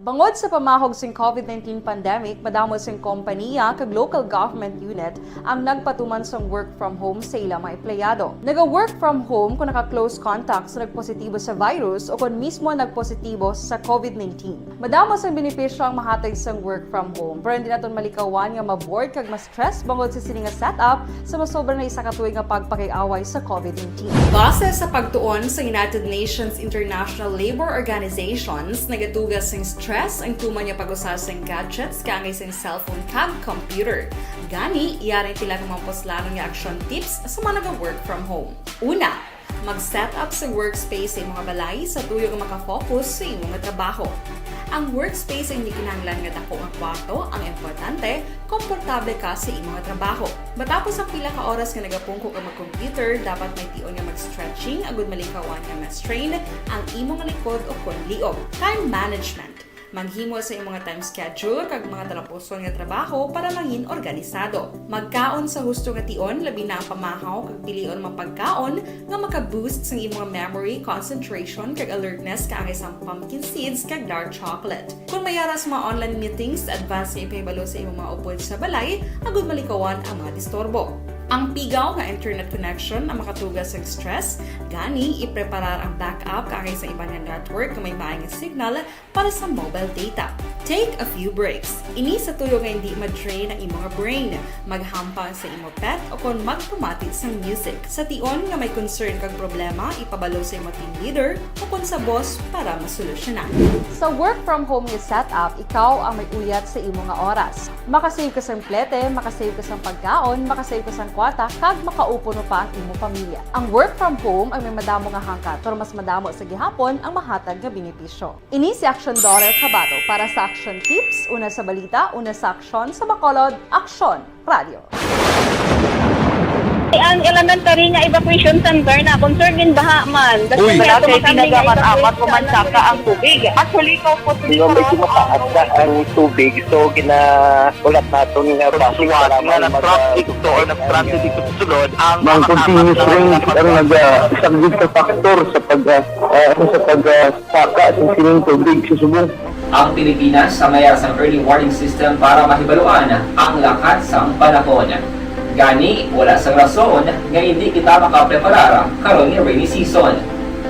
Bangod sa pamahog sing COVID nineteen pandemic, madamo sing kompaniya kag local government unit ang nagpatuman sang work from home sa ila mga empleyado. Naga-work from home kung naka-close contact sa nagpositibo sa virus o kon mismo nagpositibo sa COVID nineteen. Madamo sang benepisyo ang mahatag sang work from home, pero hindi naton malikawan nga ma-bored kag ma-stress bangod sa sini nga setup sa masobra na isa ka tuig nga pagpakig-away sa COVID nineteen. Base sa pagtuon sa United Nations International Labour Organizations, nagatuga sing stress ang tuman nga pag-usa sing gadgets kaangay sing cellphone kag computer. Gani, yari ang pila ka mga puslanon nga action tips sa mga naga-work from home. Una, mag-set up sa workspace sa imong balay sa tuyo nga makafocus sa imong trabaho. Ang workspace ay hindi kinahanglan nga dako nga kwarto, ang importante, komportable ka sa imong trabaho. Matapos ang pila ka oras nga nagapungko ka mag-computer, dapat may tion nga mag-stretching agud malikawan nga ma-strain ang imong likod o kon liog. Time management. Maghimo sa imong time schedule kag mga talapuson nga trabaho para mangin organisado. Magkaon sa husto nga tion, labi na ang pamahaw kag pilion mga pagkaon nga maka-boost sang imong memory, concentration, kag alertness kaangay sang pumpkin seeds kag dark chocolate. Kung may ara sa mga online meetings, advance nga ipahibalo sa imong mga upod sa balay agud malikawan ang mga disturbo. Ang pigaw nga internet connection ang makatuga sang stress, gani ipreparar ang backup kaangay sa iban nga network nga may maay nga signal para sa mobile data. Take a few breaks. Ini sa tuyo nga hindi ma-drain ang imong brain. Maghampang sa imo pet o kon magpamati sang music. Sa tion nga may concern kag problema, ipabalo sa imo team leader o kon sa boss para masolusyonan. Sa work from home nga setup, ikaw ang may uyat sa imo nga oras. Makasave ka sang plete, makasave ka sang pagkaon, makasave ka sang kwarta, kag makaupod pa ang imo pamilya. Ang work from home ang may madamo nga hangkat, pero mas madamo sa gihapon ang mahatag nga benepisyo. Ini si Action Daughter Kabato para sa Action Tips, una sa balita, una sa aksyon, sa Bacolod, Aksyon Radio. Ang elementary nga evacuation center na concern gid baha man. Uy. Wala kay tinaga man amat ko man saka ang tubig. Actually, ko po. Di ba, medyo mataas na ang tubig, so ginahulat naton nga flash flood nga nag-transit to or nag-transit dito sa sulod ang mga continuous rain ang nag-, ah, isa gid sa factor sa pag, ah, ah, sa pag, ah, saka sa sining tubig sa subong. Ang Pilipinas ang may sang early warning system para mahibaluan ang lakat sang panahon. Gani, wala sang rason nga hindi kita makapreparar karon nga rainy season.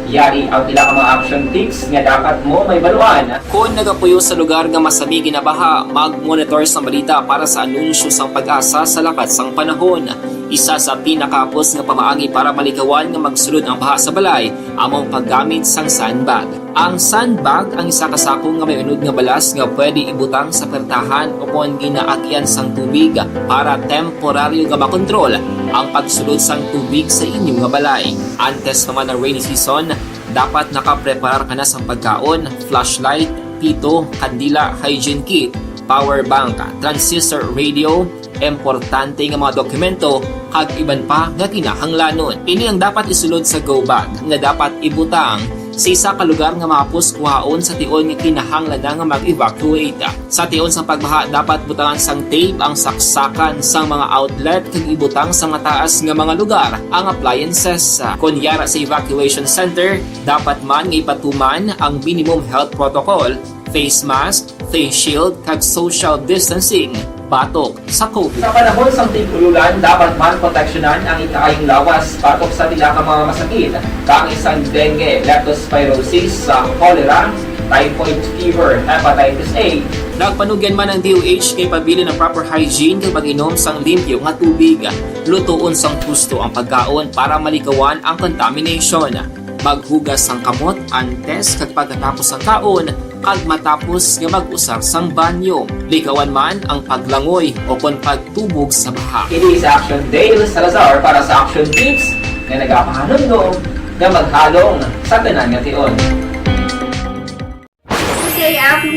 Yari ang pila ka mga action tips nga dapat mo mahibaluan. Kon nagapuyo sa lugar nga masami ginabaha, mag-monitor sa balita para sa anunsyo sang PAGASA sa lakat sang panahon. Isa sa pinakahapos nga pamaagi para malikawan nga magsulod ang baha sa balay amo ang paggamit sang sandbag. Ang sandbag ang isa ka sako nga may unod nga balas nga pwede ibutang sa pertahan o kon ginaagyan sang tubig para temporaryo nga makontrol ang pagsulod sang tubig sa inyo nga balay. Antes pa man ang rainy season, dapat nakapreparar ka na sang pagkaon, flashlight, pito, kandila, hygiene kit, power bank, transistor radio, importante nga mga dokumento, kag iban pa nga kinahanglanon. Ini ang dapat isulod sa go bag nga dapat ibutang sa isa ka lugar nga mahapos kuhaon sa tion nga kinahanglan na nga mag-evacuate. Sa tion sang pagbaha, dapat butangan sang tape ang saksakan sang mga outlet kag ibutang sa mataas nga mga lugar ang appliances. Kon yara sa evacuation center, dapat man nga ipatuman ang minimum health protocol, face mask, face shield, kag social distancing batok sa COVID. Sa panahon sang tig-ululan, dapat man proteksyonan ang ikaayong lawas batok sa pila ka mga masakit, kaangay sang dengue, leptospirosis, sa cholera, typhoid fever, hepatitis A. Nagpanugyan man ang D O H nga ipabilin ang proper hygiene kag pag-inom sang limpyo nga tubig. Lutoon sang husto ang pagkaon para malikawan ang contamination. Maghugas sang kamot antes kag pagkatapos sang kaon, kag matapos nga mag-usar sang banyo. Likawan man ang paglangoy o kon pagtubog sa baha. Ini si Action Dale Salazar para sa Action Tips nga nagapahanumdom nga maghalong sa tanan nga tion.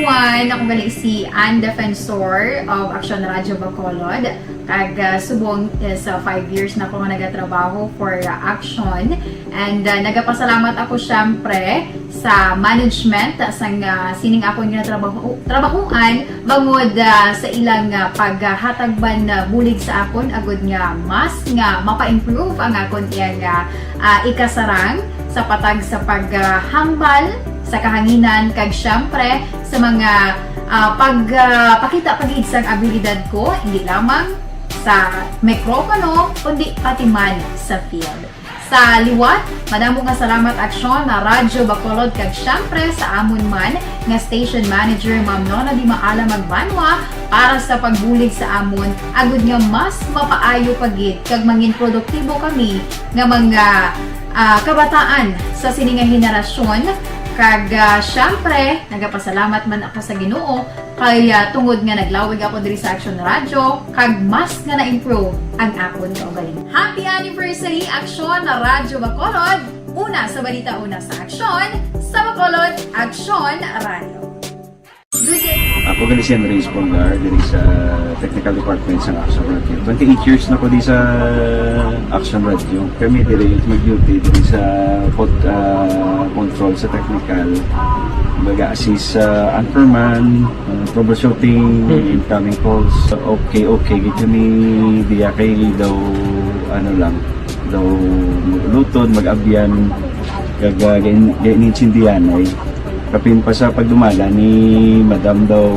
Hi, ako gali si Ann Defensor of Action Radio Bacolod. Kag, ah, subong is, ah, five years na ako nga nagatrabaho for, ah, Action. And, ah, nagapasalamat ako, syempre, sa management, ah, sang, ah, sining akon nga trabaho, trabahuan, bangod, ah, sa ilang, ah, paghatag man, ah, bulig sa akon, agud nga mas nga mapa-improve ang akon iyang, ah, ah, ikasarang sa patag sa paghambal sa kahanginan, kag syempre sa mga, ah, pag, ah, pakita pa gid sang abilidad ko, hindi lamang sa mikropono, kundi pati man sa field. Sa liwat, madamo nga salamat, Aksyon, na Radyo Bacolod, kag syempre sa amon man nga station manager, Ma'am Nona Di Maala Magbanwa, para sa pagbulig sa amon, agud nga mas mapaayo pa gid kag mangin produktibo kami nga mga, ah, kabataan sa sini nga henerasyon. Kag, ah, syempre, nagapasalamat man ako sa Ginoo kay, ah, tungod nga naglawig ako diri sa Action Radio, kag mas nga na-improve ang akon kaugalingon. Happy anniversary, Action Radyo Bacolod! Una sa balita, una sa aksyon, sa Bacolod, Action Radio. Ako gali si Henry Espolgar, diri sa Technical Department sa Action Radio. Twenty-eight years na ko di sa Action Radio. Kami diri mag-duty diri sa pod-, ah, control sa technical. Baga assist sa anchorman, ah, troubleshooting, Mhm. incoming calls. Okay, okay. Gid kami diya kay daw, ano lang, daw mag-ulutod, mag-abyan, kag, ah, gain-, gainintindihan ay. Kapin pa sa pagdumala ni Madam daw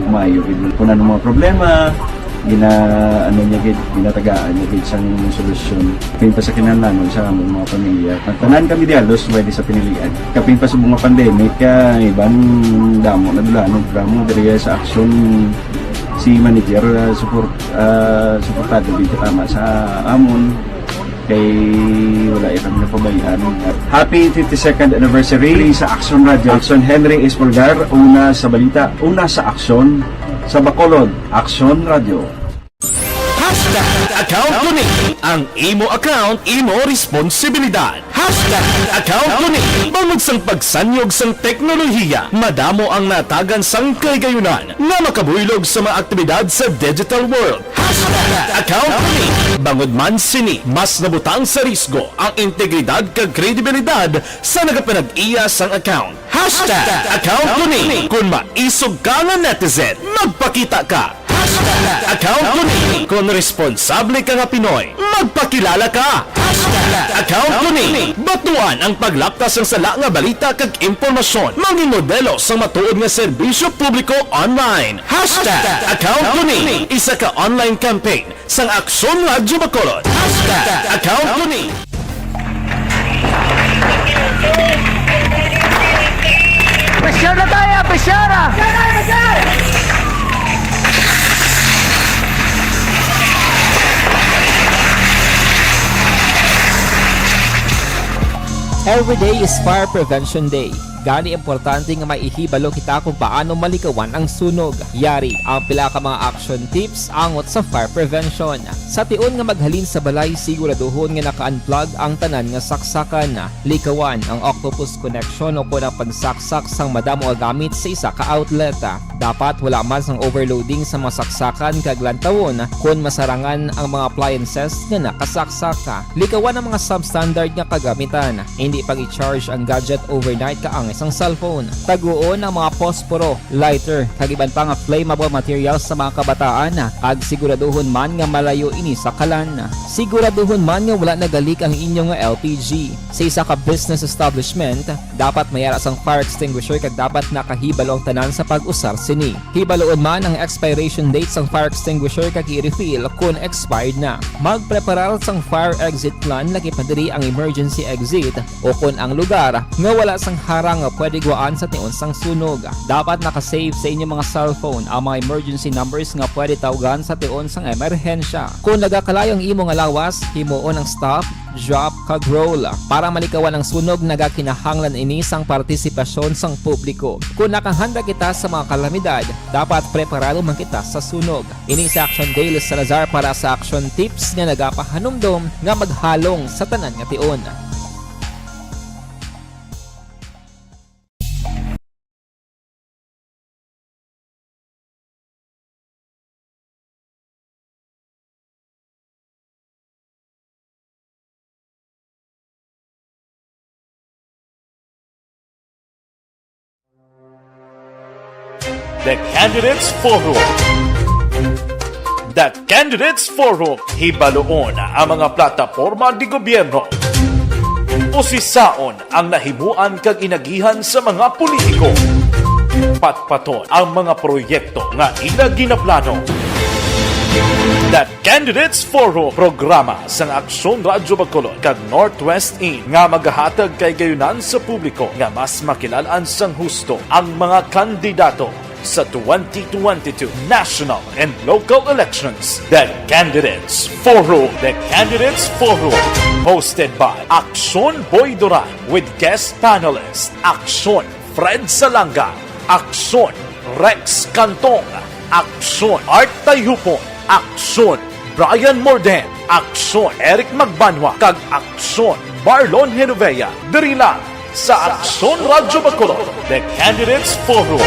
maayo gid. Kung ano mga problema, gina, ano niya gid, ginatagaan niya gid sang solusyon. Kapin pa sa kinahanglanon sa among mga pamilya. Tanan kami di halos pwede sa pinilian. Kapin pa sa mga pandemic, ah, iban damo na dulanon, damo diri sa aksyon si manager, ah, support, ah, suportado gid katama sa amon. Kay wala ya kami napabayaan. Happy fifty-second anniversary sa Action Radio. Action Henry Espolgar, una sa balita, una sa aksyon, sa Bacolod, Action Radio. Hashtag account ko ni. Ang imo account, imo responsibilidad. Hashtag account ko ni. Bangod sang pagsanyog sang teknolohiya, madamo ang natagan sang kahigayunan nga makabuylog sa mga aktibidad sa digital world. Hashtag account ko ni. Bangod man sini, mas nabutang sa risgo ang integridad kag kredibilidad sa nagapanag-iya sang account. Hashtag account ko ni. Kon maisog ka nga netizen, magpakita ka. Hashtag account ko ni. Kon responsable ka nga Pinoy, magpakilala ka. Hashtag account ko ni. Batuan ang paglaptas sang sala nga balita kag impormasyon. Mangin modelo sang matuod nga serbisyo publiko online. Hashtag account ko ni. Isa ka online campaign sang Aksyon Radyo Bacolod. Hashtag account ko ni. Pressure na tayo, pressure na! Every day is Fire Prevention Day. Gani, importante nga may ihibalo kita kung paano malikawan ang sunog. Yari ang pila ka mga action tips angot sa fire prevention. Sa tion nga maghalin sa balay, siguraduhon nga naka-unplug ang tanan nga saksakan. Likawan ang octopus connection o kon ang pagsaksak sang madamo nga gamit sa isa ka outlet. Dapat wala man sang overloading sa mga saksakan kag lantawon kon masarangan ang mga appliances nga nakasaksak. Likawan ang mga substandard nga kagamitan. Indi pag-i-charge ang gadget overnight kaangay sang cellphone. Taguon ang mga posporo, lighter, kag iban pa nga flammable materials sa mga kabataan, kag siguraduhon man nga malayo ini sa kalan. Siguraduhon man nga wala nagalik ang inyo nga L P G. Sa isa ka business establishment, dapat may ara sang fire extinguisher kag dapat nakahibalo ang tanan sa pag-usar sini. Hibaluon man ang expiration date sang fire extinguisher kag i-refill kon expired na. Magpreparar sang fire exit plan, lakip na diri ang emergency exit o kon ang lugar nga wala sang harang nga pwede gwaan sa tion sang sunog. Dapat naka-save sa inyo mga cellphone ang mga emergency numbers nga pwede tawgan sa tion sang emerhensya. Kon nagakalayo ang imo nga lawas, himuon ang stop, drop, kag roll. Para malikawan ang sunog, nagakinahanglan ini sang partisipasyon sang publiko. Kon nakahanda kita sa mga kalamidad, dapat preparado man kita sa sunog. Ini si Action Dale Salazar para sa Action Tips nga nagapahanumdom nga maghalong sa tanan nga tion. The Candidates Forum. The Candidates Forum, hibaluon ang mga plataporma de gobyerno. Usisaon ang nahimuan kag inagihan sa mga politiko. Patpaton ang mga proyekto nga ila ginaplano. The Candidates Forum, programa sang Aksyon Radyo Bacolod kag Northwest In nga magahatag kahigayonan sa publiko nga mas makilalan sang husto ang mga kandidato sa twenty twenty-two national and local elections. The Candidates Forum. The Candidates Forum, hosted by Aksyon Boy Duran with guest panelist Aksyon Fred Salanga, Aksyon Rex Cantong, Aksyon Art Tayhupon, Aksyon Brian Morden, Aksyon Eric Magbanwa, kag Aksyon Marlon Genovea. Diri lang sa Aksyon Radyo Bacolod, The Candidates Forum.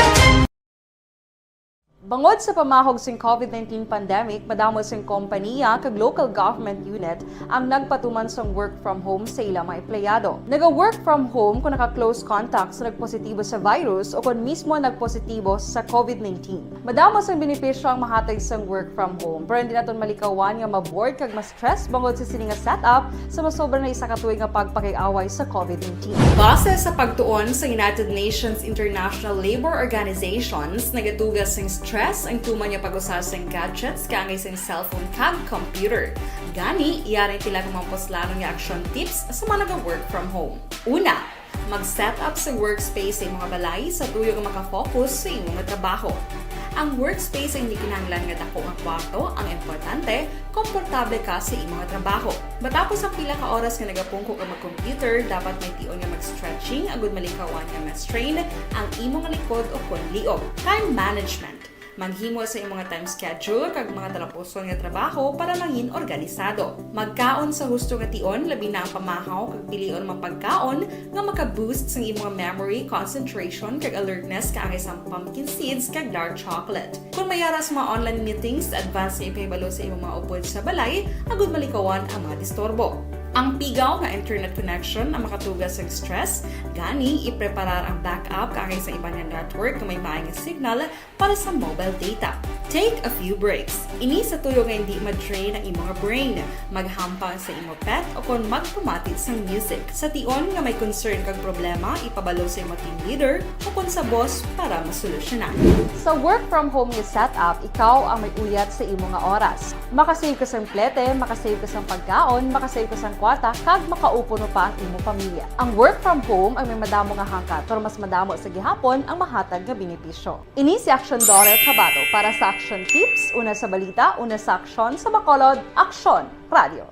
Bangod sa pamahog sing COVID nineteen pandemic, madamo sing kompaniya kag local government unit ang nagpatuman sang work from home sa ila mga empleyado. Naga-work from home kon naka-close contact sa nagpositibo sa virus o kon mismo nagpositibo sa COVID nineteen. Madamo sang benepisyo ang mahatag sang work from home, pero hindi naton malikawan nga ma-bored kag ma-stress bangod sa sini nga setup sa masobra na isa ka tuig nga pagpakig-away sa COVID nineteen. Base sa pagtuon sa United Nations International Labour Organizations, nagatuga sing stress ang tuman nga pag-usa sing gadgets kaangay sing cellphone kag computer. Gani, yari pila ka mga puslanon nga action tips sa mga naga-work from home. Una, mag-set up sa workspace sa imong balay sa tuyo nga maka-focus sa imong trabaho. Ang workspace ay hindi kinahanglan nga dako nga kwarto, ang importante, komportable ka sa imong trabaho. Matapos ang pila ka oras nga nagapungko ka mag-computer, dapat may tion nga mag-stretching agud malikawan nga ma-strain ang imong likod o kon liog. Time management. Maghimo sa imong time schedule kag mga talapuson nga trabaho para mangin organisado. Magkaon sa husto nga tion, labi na ang pamahaw kag pilion mga pagkaon nga maka-boost sang imong memory, concentration, kag alertness kaangay sang pumpkin seeds kag dark chocolate. Kon may ara sa mga online meetings, advance nga ipahibalo sa imong mga upod sa balay agud malikawan ang mga disturbo. Ang pigaw nga internet connection ang makatuga sa stress, gani ipreparar ang backup kaangay sa iban nga network nga may maay nga signal para sa mobile data. Take a few breaks. Ini sa tuyo nga hindi ma-drain ang imong brain. Maghampang sa imo pet o kon magpamati sang music. Sa tion nga may concern kag problema, ipabalo sa imo team leader o kon sa boss para masolusyonan. Sa work from home nga setup, ikaw ang may uyat sa imo nga oras. Makasave ka sang plete, makasave ka sang pagkaon, makasave ka sang kwarta, kag makaupo no pa ang imo pamilya. Ang work from home ang may madamo nga hangkat, pero mas madamo sa gihapon ang mahatag nga benepisyo. Ini si Aksyon Dorel Cabato para sa Aksyon Tips, una sa balita, una sa aksyon, sa Bacolod, Aksyon Radio.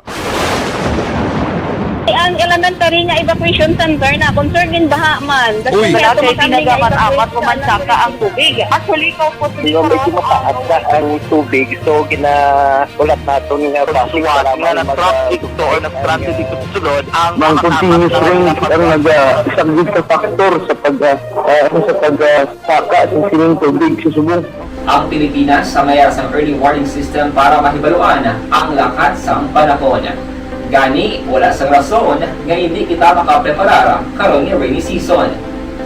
Ang elementary nga evacuation center na concern din baha man. Uy. Wala kay tinaga man amat ko man saka ang tubig. Actually, ko po. Di ba, medyo mataas na ang tubig, so ginaulat naton nga basi suwat nga nag-traffic to or nag-transit dito sa sulod ang mga continuous rain ang naga-, isa gid ka factor sa pag, ah, ah, sa pag, ah, saka sa sining tubig sa subong. Ang Pilipinas ang may sang early warning system para mahibaluan ang lakat sang panahon. Gani, wala sang rason nga hindi kita makapreparar karon nga rainy season.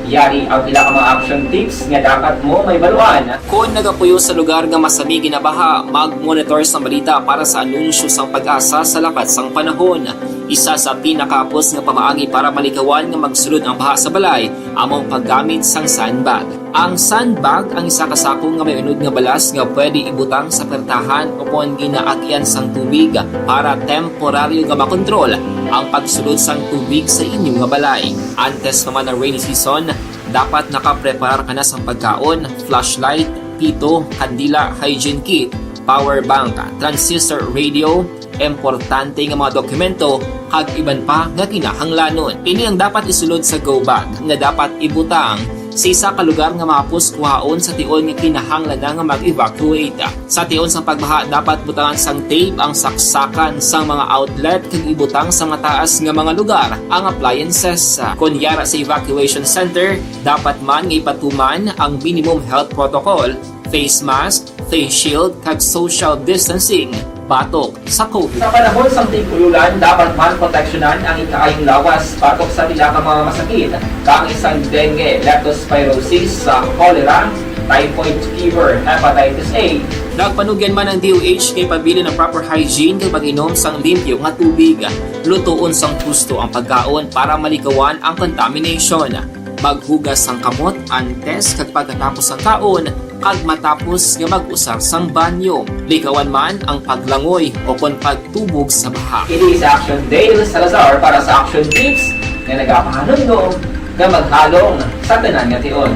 Yari ang pila ka mga action tips nga dapat mo mahibaluan. Kon nagapuyo sa lugar nga masami ginabaha, mag-monitor sang balita para sa anunsyo sang PAGASA sa lakat sang panahon. Isa sa pinakahapos nga pamaagi para malikawan nga magsulod ang baha sa balay amo ang paggamit sang sandbag. Ang sandbag ang isa ka sako nga may unod nga balas nga pwede ibutang sa pertahan o kon ginaagian sang tubig para temporaryo nga makontrol ang pagsulod sang tubig sa inyo nga balay. Antes pa man ang rainy season, dapat nakapreparar ka na sang pagkaon, flashlight, pito, kandila, hygiene kit, power bank, transistor radio, importante nga mga dokumento, kag iban pa nga kinahanglanon. Ini ang dapat isulod sa go bag nga dapat ibutang sa isa ka lugar nga mahapos kuhaon sa tion nga kinahanglan na nga mag-evacuate. Sa tion sang pagbaha, dapat butangan sang tape ang saksakan sang mga outlet kag ibutang sa mataas nga mga lugar ang appliances. Kon yara sa evacuation center, dapat man nga ipatuman ang minimum health protocol, face mask, face shield, kag social distancing batok sa COVID. Sa panahon sang tig-ululan, dapat man proteksyonan ang ikaayong lawas batok sa pila ka mga masakit, kaangay sang dengue, leptospirosis, sa cholera, typhoid fever, hepatitis A. Nagpanugyan man ang D O H kay pabilin ang proper hygiene kag pag-inom sang limpyo nga tubig. Lutoon sang husto ang pagkaon para malikawan ang contamination. Maghugas sang kamot antes kag pagkatapos sang kaon kag matapos nga mag-usar sang banyo. Likawan man ang paglangoy o kon pagtubog sa baha. Ini si Action Dale Salazar para sa Action Tips nga nagapahanumdom nga maghalong sa tanan nga tion.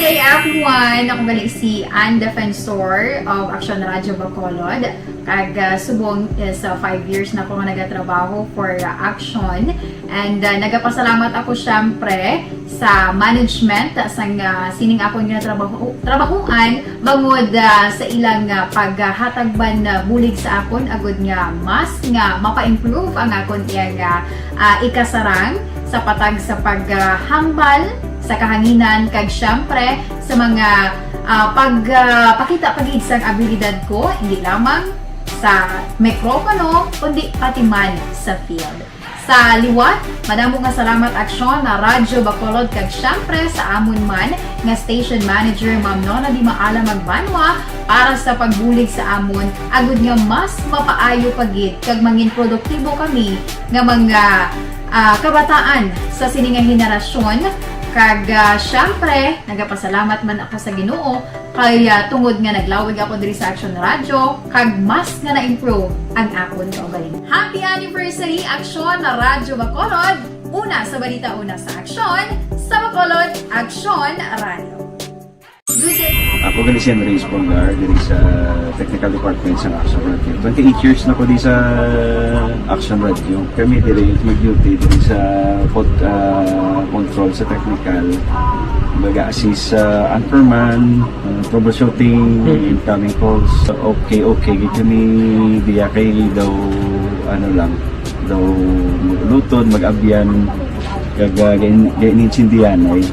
Good day, everyone! Ako gali si Ann Defensor of Action Radio Bacolod. Kag ah, subong is ah, five years na ko nga nagatrabaho for ah, Action. And ah, nagapasalamat ako syempre sa management sang ah, sining akon nga trabaho, trabahuan bangod ah, sa ilang ah, paghatag man ah, bulig sa akon agud nga mas nga mapa-improve ang akon iyang ah, ah, ikasarang sa patag sa paghambal sa kahanginan kag syempre sa mga ah, pagpakita pa gid sang abilidad ko, hindi lamang sa mikropono kundi pati man sa field. Sa liwat, madamo nga salamat Aksyon na Radyo Bacolod kag syempre sa amon man nga station manager Ma'am Nona Di Maala Magbanwa para sa pagbulig sa amon agud nga mas mapaayo pa gid kag mangin produktibo kami nga mga ah, kabataan sa sini nga henerasyon. Kag ah, syempre, nagapasalamat man ako sa Ginoo kay ah, tungod nga naglawig ako diri sa Action Radio kag mas nga na-improve ang akon kaugalingon. Happy anniversary Aksyon na Radyo Bacolod! Una sa balita, una sa aksyon, sa Bacolod, Aksyon Radio. Good day. Ako gali si Henry Espolgar diri sa Technical Department sa Action Radio. Twenty-eight years na ko di sa Action Radio. Kami diri mag-duty diri sa pod, ah, control sa technical. Baga assist sa anchorman, ah, troubleshooting, incoming calls. Okay, okay gid kami diya kay daw ano lang, daw magluton, mag-abyan, kag ah, gain- gainintindihan ay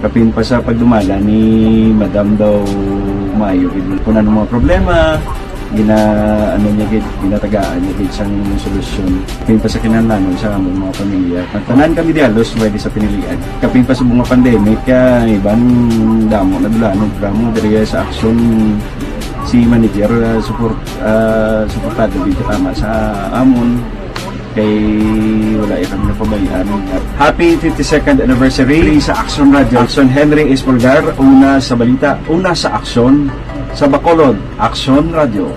kapin pa sa pagdumala ni Madam daw maayo gid. Kung ano mga problema, gina ano niya gid, ginatagaan niya gid sang solusyon. Kapin pa sa kinahanglanon sa among mga pamilya. Tanan kami di halos pwede sa pinilian. Kapin pa sa mga pandemic, kaya iban damo na dulanon, damo diri sa aksyon si manager, ah, support, ah, suportado gid katama sa amon kay wala kami napabayaan. Happy fifty-second anniversary sa Action Radio. Action Henry Espolgar, una sa balita, una sa aksyon, sa Bacolod, Action Radio.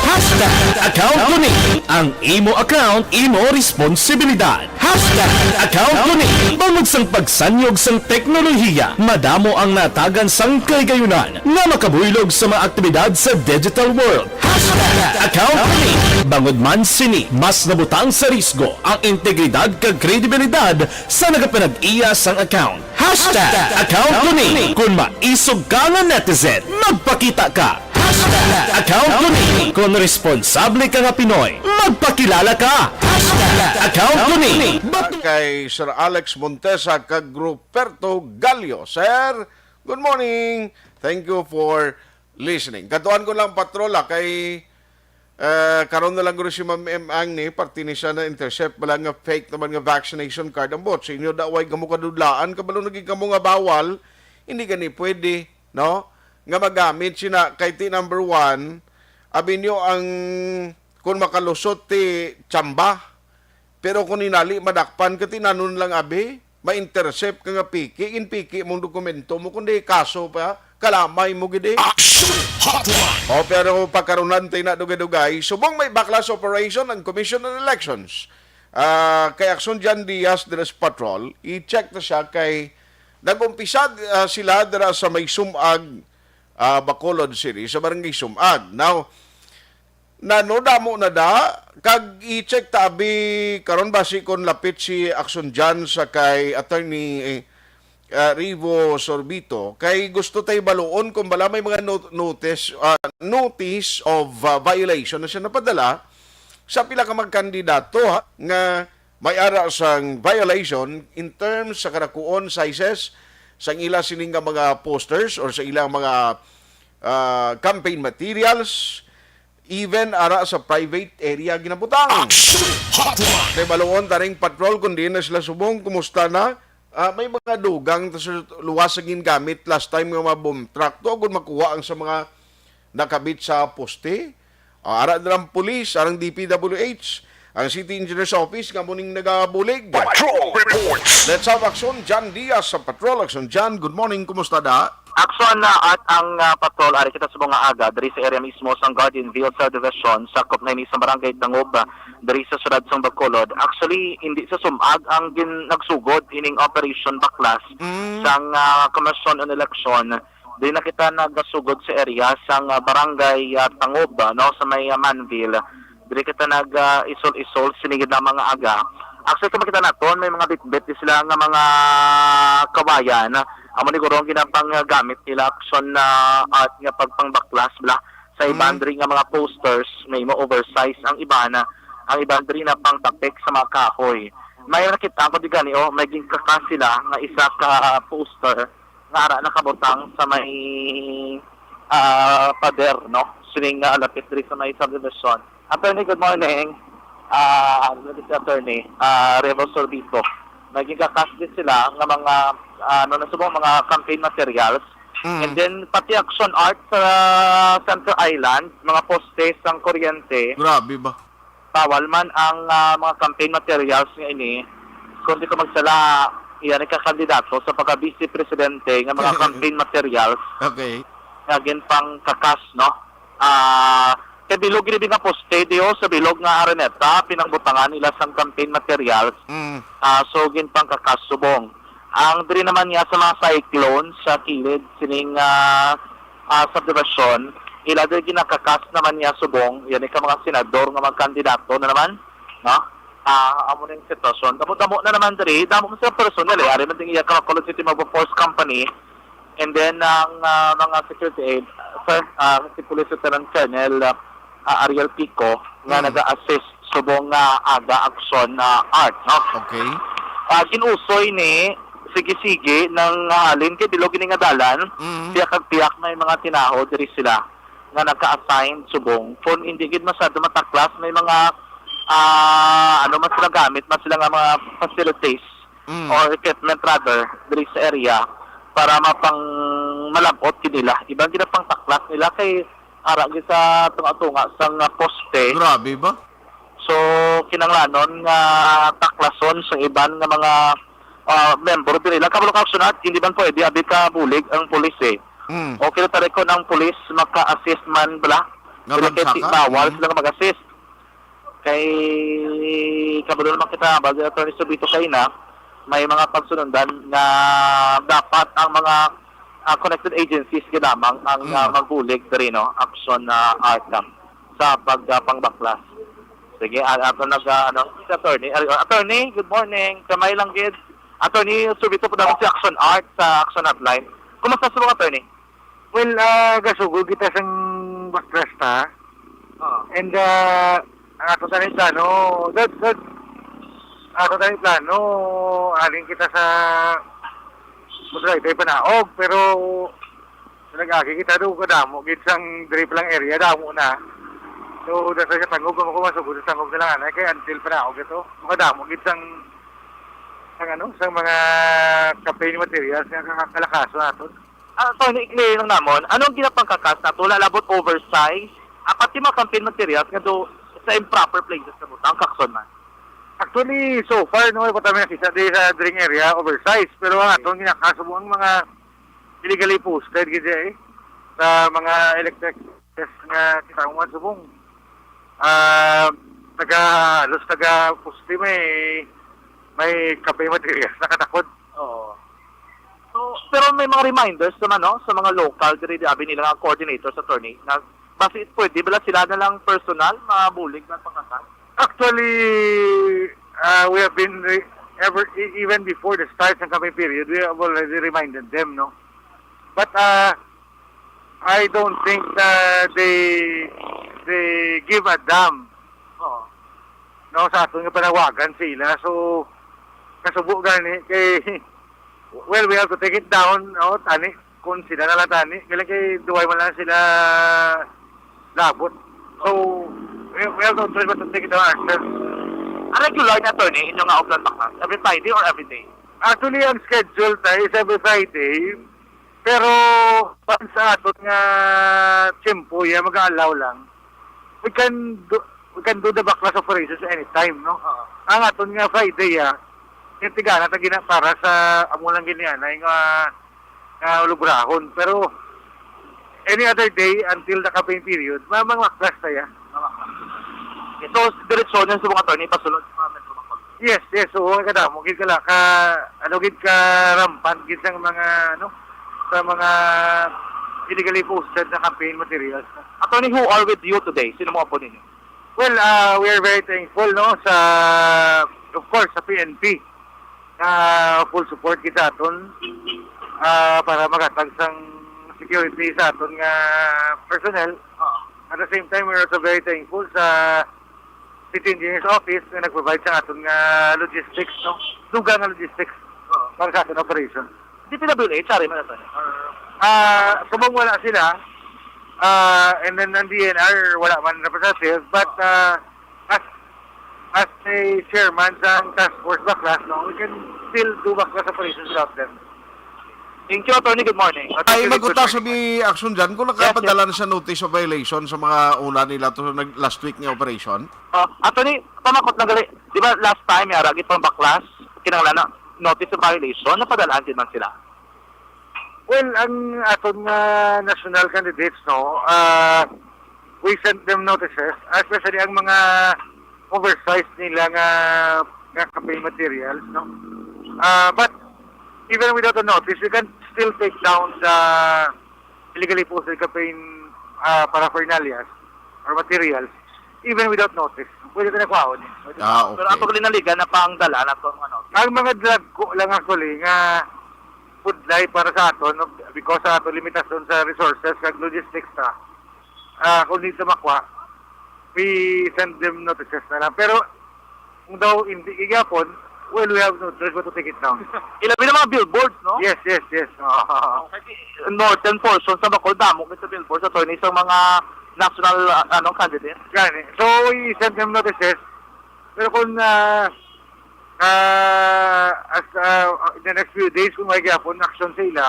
Hashtag account ko ni. Ang imo account, imo responsibilidad. Hashtag account ko ni. Bangod sang pagsanyog sang teknolohiya, madamo ang natagan sang kahigayunan nga makabuylog sa mga aktibidad sa digital world. Hashtag account ko ni. Bangod man sini, mas nabutang sa risgo ang integridad kag kredibilidad sa nagapanag-iya sang account. Hashtag account ko ni. Kung maisog ka nga netizen, magpakita ka. Hashtag account ko ni. Kung responsable ka nga Pinoy, magpakilala ka. Hashtag account ko ni. Kay Sir Alex Montesa kag Ruperto Gallo. Sir, good morning. Thank you for listening. Katuan ko lang, patrol, ah, kay eh, karon na lang guro si Ma'am M ang ni parte ni siya na intercept bala nga fake naman nga vaccination card ang bot. Sa inyo daw ay kamo kadudlaan, kabalo na gid kamo nga bawal, hindi gani pwede, no? Nga magamit sina kay ti number one, abi nyo ang kung makalusot ti tsamba, pero kung hinali madakpan ka, tinanon lang abi, ma-intercept ka nga piki, ginpiki mong dokumento mo, kundi kaso pa, kalamay mo gid eh. Action Hotline! O, pero pagkarunan tayo na dugay-dugay, subong may backlash operation ang Commission on Elections. Ah, kay Action John Diaz dira sa Patrol, i-check na siya kay nag-umpisa ah, sila dira sa may Sumag, ah, Bacolod City, sa Barangay Sumag. Now, nano damo na da, kag i-check ta abi karon basi kon lapit si Action John sa kay Attorney eh, ah, Rivo Sorbito, kay gusto tay baluon kung bala may mga no- notice ah, notice of ah, violation na siya napadala sa pila ka mga kandidato ha, nga may ara sang violation in terms sa karakuon, sizes sang ila sini nga mga posters or sa ilang mga ah, campaign materials, even ara sa private area ginabutang. Action Hotline! Kay baluon taring patrol kung diin na sila subong, kumusta na? Ah, may mga dugang ta sa luwas sa gingamit last time nga mga bomb truck to, agud makuha ang sa mga nakabit sa poste. Ah, ara na lang pulis, arang D P W H, ang City Engineer's Office nga muning nagabulig. Patrol Reports. Let's have action, John Diaz sa Patrol. Action, John. Good morning. Kumusta da? Action na at ang, ah, patrol, ari kita sa mga aga, diri sa area mismo sang Garden View Subdivision, sakop na ini sa Barangay Tangob, ah, diri sa siyudad sang Bacolod. Actually, hindi sa sumag ang gin-, nagsugod ining Operation Baklas Mm. sang, ah, Commission on Election. Di na kita nagasugod sa area sang, ah, Barangay, ah, Tangob, ah, no, sa may, ah, Manville. Diri kita nag, ah, isol-isol, sinigid na mga aga. Actually, kung makita naton, may mga bitbit di sila nga mga kawayan. Amo ni guro ang ginapanggamit nila action na art nga pagpangbaklas bala. Sa iban Mm. diri nga mga posters, may mo oversize ang iban, ang iban diri na pangtapik sa mga kahoy. May nakita ko di gani, oh, may ginkaka sila nga isa ka poster nga ara nakabutang sa may, ah, pader, no? Sining, ah, lapit diri sa may subdivision. Attorney, good morning. Ah, ano si Attorney? Ah, Revo Sorbito. May ginkaka din sila nga mga, ah, ano na subong, mga campaign materials. Mm. And then, pati action art sa Center Island, mga postes sang kuryente. Grabe ba? Bawal man ang, ah, mga campaign materials nga ini. Kung di ko magsala, iya ni kakandidato sa pagka-vice presidente nga mga campaign materials Okay. nga ginpangkakas, no? Ah, kay bilog gid nga poste, di, oh, sa bilog nga Araneta, pinangbutangan nila sang campaign materials. Mm. Ah, so, ginpangkakas subong. Ang diri naman niya sa mga cyclone sa kilid sining, ah, ah, subdivision, ila diri ginakakas naman niya subong, yan ka mga senador nga mga kandidato na naman, no? Ah, amo ning sitwasyon. Damo-damo na naman diri, damo man sa personnel, eh. Ari man din iya ka Bacolod City Mobile Force Company, and then ang, ah, mga security aid, sir, ah, si Police Lieutenant Colonel, ah, ah, Ariel Pico nga Mm. naga-assist subong nga aga action na art, no? Okay. Ah, ginusoy ni sige-sige nang halin kay bilog ini nga dalan, Mm. pihak kag pihak may mga tinaho diri sila nga nagka-assign subong. Kung hindi gid masyado mataklas, may mga, ah, ano man sila gamit, man sila nga mga facilities Mm. or equipment rather, diri sa area para mapang malab-ot gid nila. Iban gid ang pangtaklas nila kay ara gid sa tunga-tunga sang poste. Grabe ba? So, kinahanglanon nga taklason sa iban nga mga, ah, membro diri lang. Kabalo ka, Action Art, hindi man pwede abi ka bulig ang pulis, eh. Mm. Okay na tayo kung ang pulis maka-assist man bala. Nga Dili kay bansa ti-, ka? bawal Mm. sila mag-assist. Kay kabalo naman kita, bali Attorney Subito kaina, may mga pagsunundan nga dapat ang mga, ah, connected agencies gid lamang ang, Mm. ah, magbulig diri, no? Action, ah, Art, ah, sa pag, ah, pangbaklas. Sige, ah, ato nag, ah, ano, si Attorney. Ari, Attorney, good morning. Kamay lang gid. Attorney, Subito po dapat si Action Art sa Action Hotline. Kumusta sa mga attorney? Well, ah, gasugod kita sang baklas ta. Oo. And, ah, ang ato tani plano, that, that, ato tani plano, aling kita sa Motorite panaog, pero nag-agi kita do kadamo gid sang diri pa lang area, damo na. So, dasa sa Tangog, kung ako masugod sa Tangog na lang, anay, kay until panaog ito, makadamo gid sang, sang ano, sang mga campaign materials nga kalakaso naton. Ah, Attorney, i-clear lang namon, anong ginapangkakas na to? Wala labot oversize? Ah, pati mga campaign materials nga do sa improper places na butang, kakson man. Actually, so far, no, wala pa tayo nakita di sa dring area, oversize. Pero ang atong ginakaso mo ang mga illegally posted, gid eh, sa mga electric nga kita mo subong. Ah, taga, halos taga poste may, may campaign materials nakatakod. Oo. So, pero may mga reminders naman, no, sa mga local diri, di abi nila nga coordinators, attorney, na basi pwede bala sila na lang personal mabulig ng pagkakal? Actually, uh, we have been re-, ever e-, even before the start ng campaign period, we have already reminded them, no. But, uh, I don't think that they they give a damn. Oo. No, sa aton nga panawagan sila. So, kasubo gani kay, well, we have to take it down, no, tani, kung sila na lang tani. Galing kay duway man lang sila labot. So, we, we have no choice but to take it down ourselves. Ang regular na, attorney, inyo nga offline baklas? Every Friday or every day? Actually, ang schedule tayo is every Friday. Pero, pan sa aton nga tiyempo, yeah, mag-allow lang. We can do, we can do the backlash operations anytime, no? Oo. Ang aton nga Friday, ah, yung tigana ta gina para sa amo lang ginianay nga, nga lugrahon. Pero, any other day until the campaign period, ma-, mga class na yan. So, diretso niya sa mga attorney, pasulod sa mga Metro Bacolod? Yes, yes. Oo, kadamo. Gid ka lang. Ka, ano, gid ka rampant, gid sa mga, ano, sa mga illegally posted na campaign materials. Attorney, who are with you today? Sino mo po ninyo? Well, uh, we are very thankful, no, sa, of course, sa P N P. Na full support kita aton, ah, para magatag sang security sa aton nga personnel. Oo. At the same time, we're also very thankful sa City Engineers Office nga nag-provide sa aton nga logistics, no? Dugang nga logistics Oo. para sa aton operation. D P W H, ari man nato. Or Ah, subong wala sila, ah, and then ang D N R, wala man representative, but, ah, as, as a chairman sa task force baklas, no, we can still do baklas operations without them. Thank you, Attorney. Good morning. Ay, Attorney, good maguta morning. Sa bi action dyan kung Yes, yes. nakapadala na sa notice of violation sa mga una nila to nag last week nga operation? Ah, Attorney, pamakot na gali. Di ba last time, yara, gid pang baklas, kinahanglan na notice of violation, napadalaan din man sila? Well, ang aton nga national candidates, no, ah, we sent them notices, especially ang mga oversized nila nga, nga campaign materials, no. Ah, but even without a notice, we can still take down the illegally posted campaign, ah, paraphernalias or materials, even without notice. Pwede ka na kuhaon. Pwede Ah, Pero okay. ato gali naligan na pang dala na to, ano? Ang mga dragko lang actually nga budlay para sa aton, no, because sa aton limitasyon sa resources kag logistics ta. Ah, kung dito makuha, we send them notices na lang. Pero kung daw hindi gihapon, well, we have no choice but to take it down. Ilabi na mga billboards, no? Yes, yes, yes. Oo. Kasi northern portion sa Bacolod, damo kita billboards, attorney, sa mga national, ah, ano, candidates. Gani. So, we send them notices. Pero kung, ah, ah, as, ah, in the next few days, kung may gihapon action sa ila,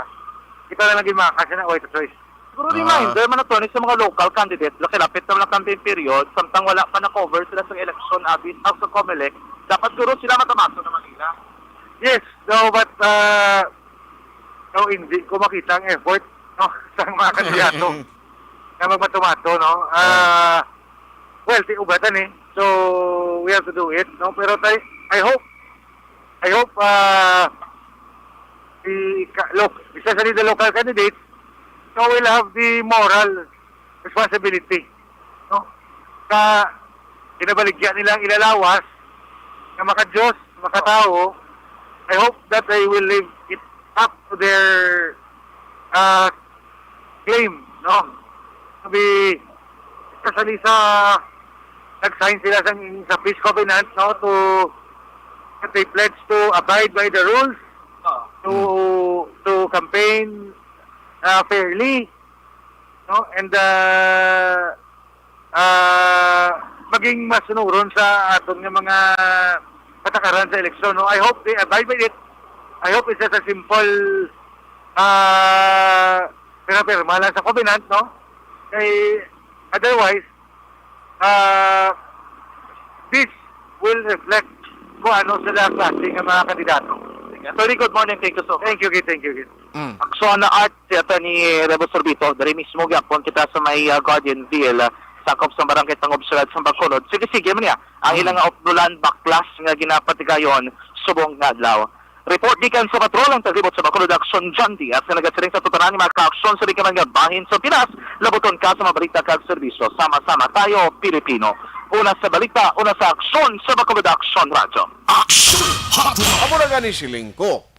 kita na lang gid makakasya na, wala choice. Siguro Ah. reminder man, attorney, sa mga local candidates, laki lapit na lang campaign period, samtang wala pa na-cover sila sa election, abi, sa, sa Comelec, dapat siguro sila matamaso na Manila. Yes, no, but, ah, no, hindi ko makita ang effort, no, sa mga kandidato na magmatumato, no. Ah, well, ti ugatan eh. So, we have to do it, no. Pero tay-, I hope, I hope, ah, the ka-, loc-, especially the local candidates, so will have the moral responsibility, no? Sa ginabaligya nila ang ilalawas nga maka-Diyos, makatawo, I hope that they will live it up to their, ah, claim, no? Sabi, especially sa nag-sign sila sa, sa peace covenant, no, to, that they pledge to abide by the rules, Oo. to, to campaign, ah, fairly, no, and, ah, ah, maging masunuron sa aton nga mga patakaran sa eleksyon, no. I hope they abide by it. I hope it's just a simple, ah, pirma-pirma lang sa covenant, no? Kay, otherwise, ah, this will reflect kung ano sila klase nga mga kandidato. Attorney, good morning. Thank you so much. Thank you, Gid. Thank you, Gid. Mm. Aksyon na art si Attorney Rebo Sorbito. Diri mismo gyapon kita sa may, ah, Guardianville, ah, sakop sa Barangay Tangub, Siyudad sa Bacolod. Sige, sige man niya ang Mm. ilang nga uplulan, baklas nga ginapatigayon subong nga adlaw. Report gikan sa patrol ang taglibot sa Bacolod Action, John Diaz, nga nagasiling sa tutanan nga mga kaaksyon sa di ka man nga bahin sa Pinas. Labuton ka sa mga balita kag serbisyo. Sama-sama tayo, Pilipino. Una sa balita, una sa aksyon sa Bacolod Action Radyo. Action Hotline! Amo na gani siling ko.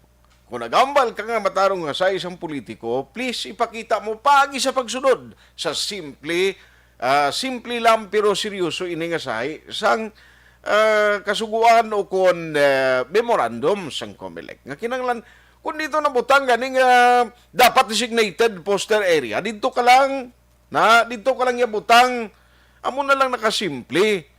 Kung nagambal ka nga matarong nga sahi sang politiko, please ipakita mo paagi sa pagsunod sa simple, ah, simple lang pero seryoso ini nga sahi sang, ah, kasugoan o kon, ah, memorandum sang Comelec. Nga kinahanglan, kung dito nabutang gani nga dapat designated poster area, dito ka lang, na, dito ka lang yabutang, amo na lang nakasimple.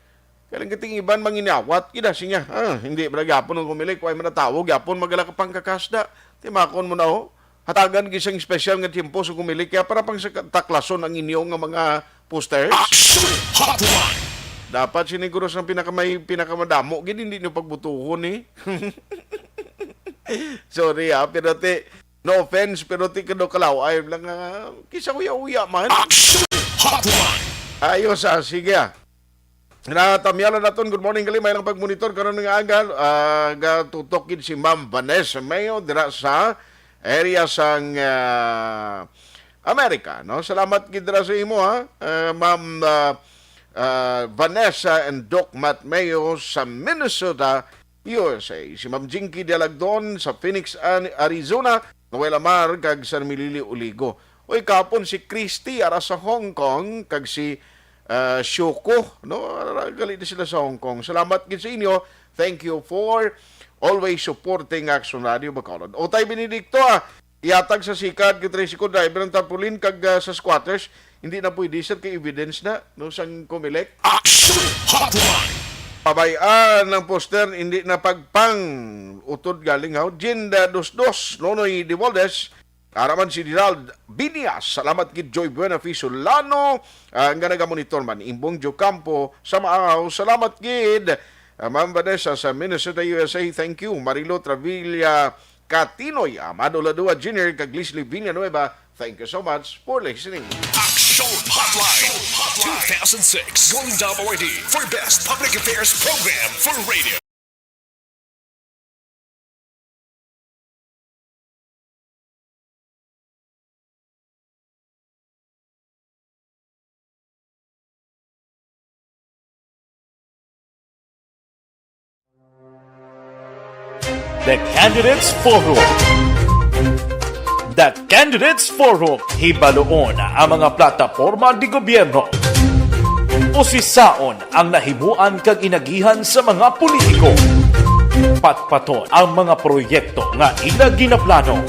Kaya lang kiting iban manginawat, kida siya, ah, hindi ba gyapon ang Comelec, why man natawag gyapon, magala ka pang kakasda. Timakon mo na, oh. Hatagan gisang special nga tiyempo sa Comelec, kaya para pang sa ka-, taklason ang inyo nga mga posters. Action Hotline! Dapat siniguro sa pinakamay, pinakamadamo, gid, hindi nyo pagbutuhon, eh. Sorry, ah, pero ti, no offense, pero ti kano kalaw, ay lang, ah, kisa uya-uya man. Action Hotline! Ayos, ah, sige, ah. Natamyalan naton, good morning, gali, may lang pagmonitor karon nga aga, ah, gatutok gid si Ma'am Vanessa Mayo dira sa area sang, ah, Amerika, no? Salamat gid dira sa imo, ha, ah, Ma'am, ah, ah, Vanessa and Doc Matt Mayo sa Minnesota, U S A. Si Ma'am Jinky Dialagdon sa Phoenix, An-, Arizona, Noel Amar kag San Milili Uligo. Uy, kapon si Christy ara sa Hong Kong kag si, ah, Shoko, no? Ara, gali na sila sa Hong Kong. Salamat gid sa inyo. Thank you for always supporting Action Radio Bacolod. Otay Benedicto, ah, ihatag sa sikat kay tricycle driver ang tarpaulin kag, ah, sa squatters. Hindi na pwede, sir, kay evidence na, no, sang Comelec. Action Hotline! Pabay-an ang poster, hindi na pagpang. Utod galing, ha? Jinda Dos Dos, Nonoy Divaldes, Araman si Gerald Binyas, salamat gid Joy Buenafe Solano, ah, nga nagamonitor man. Imbong Joe Campo sa Maaw, salamat gid. Ah, Ma'am Vanessa sa Minnesota, U S A, thank you. Marilo Travilla Catinoy, Amado Ladua Junior, kag Leslie Villanueva, thank you so much for listening. Action Hotline two thousand six Golden Dome Awardee for Best Public Affairs Program for Radio. The Candidates Forum. The Candidates Forum. Hibaluon ang mga plataporma di gobyerno. Usisaon ang nahimuan kag inagihan sa mga politiko. Patpaton ang mga proyekto nga ila ginaplano.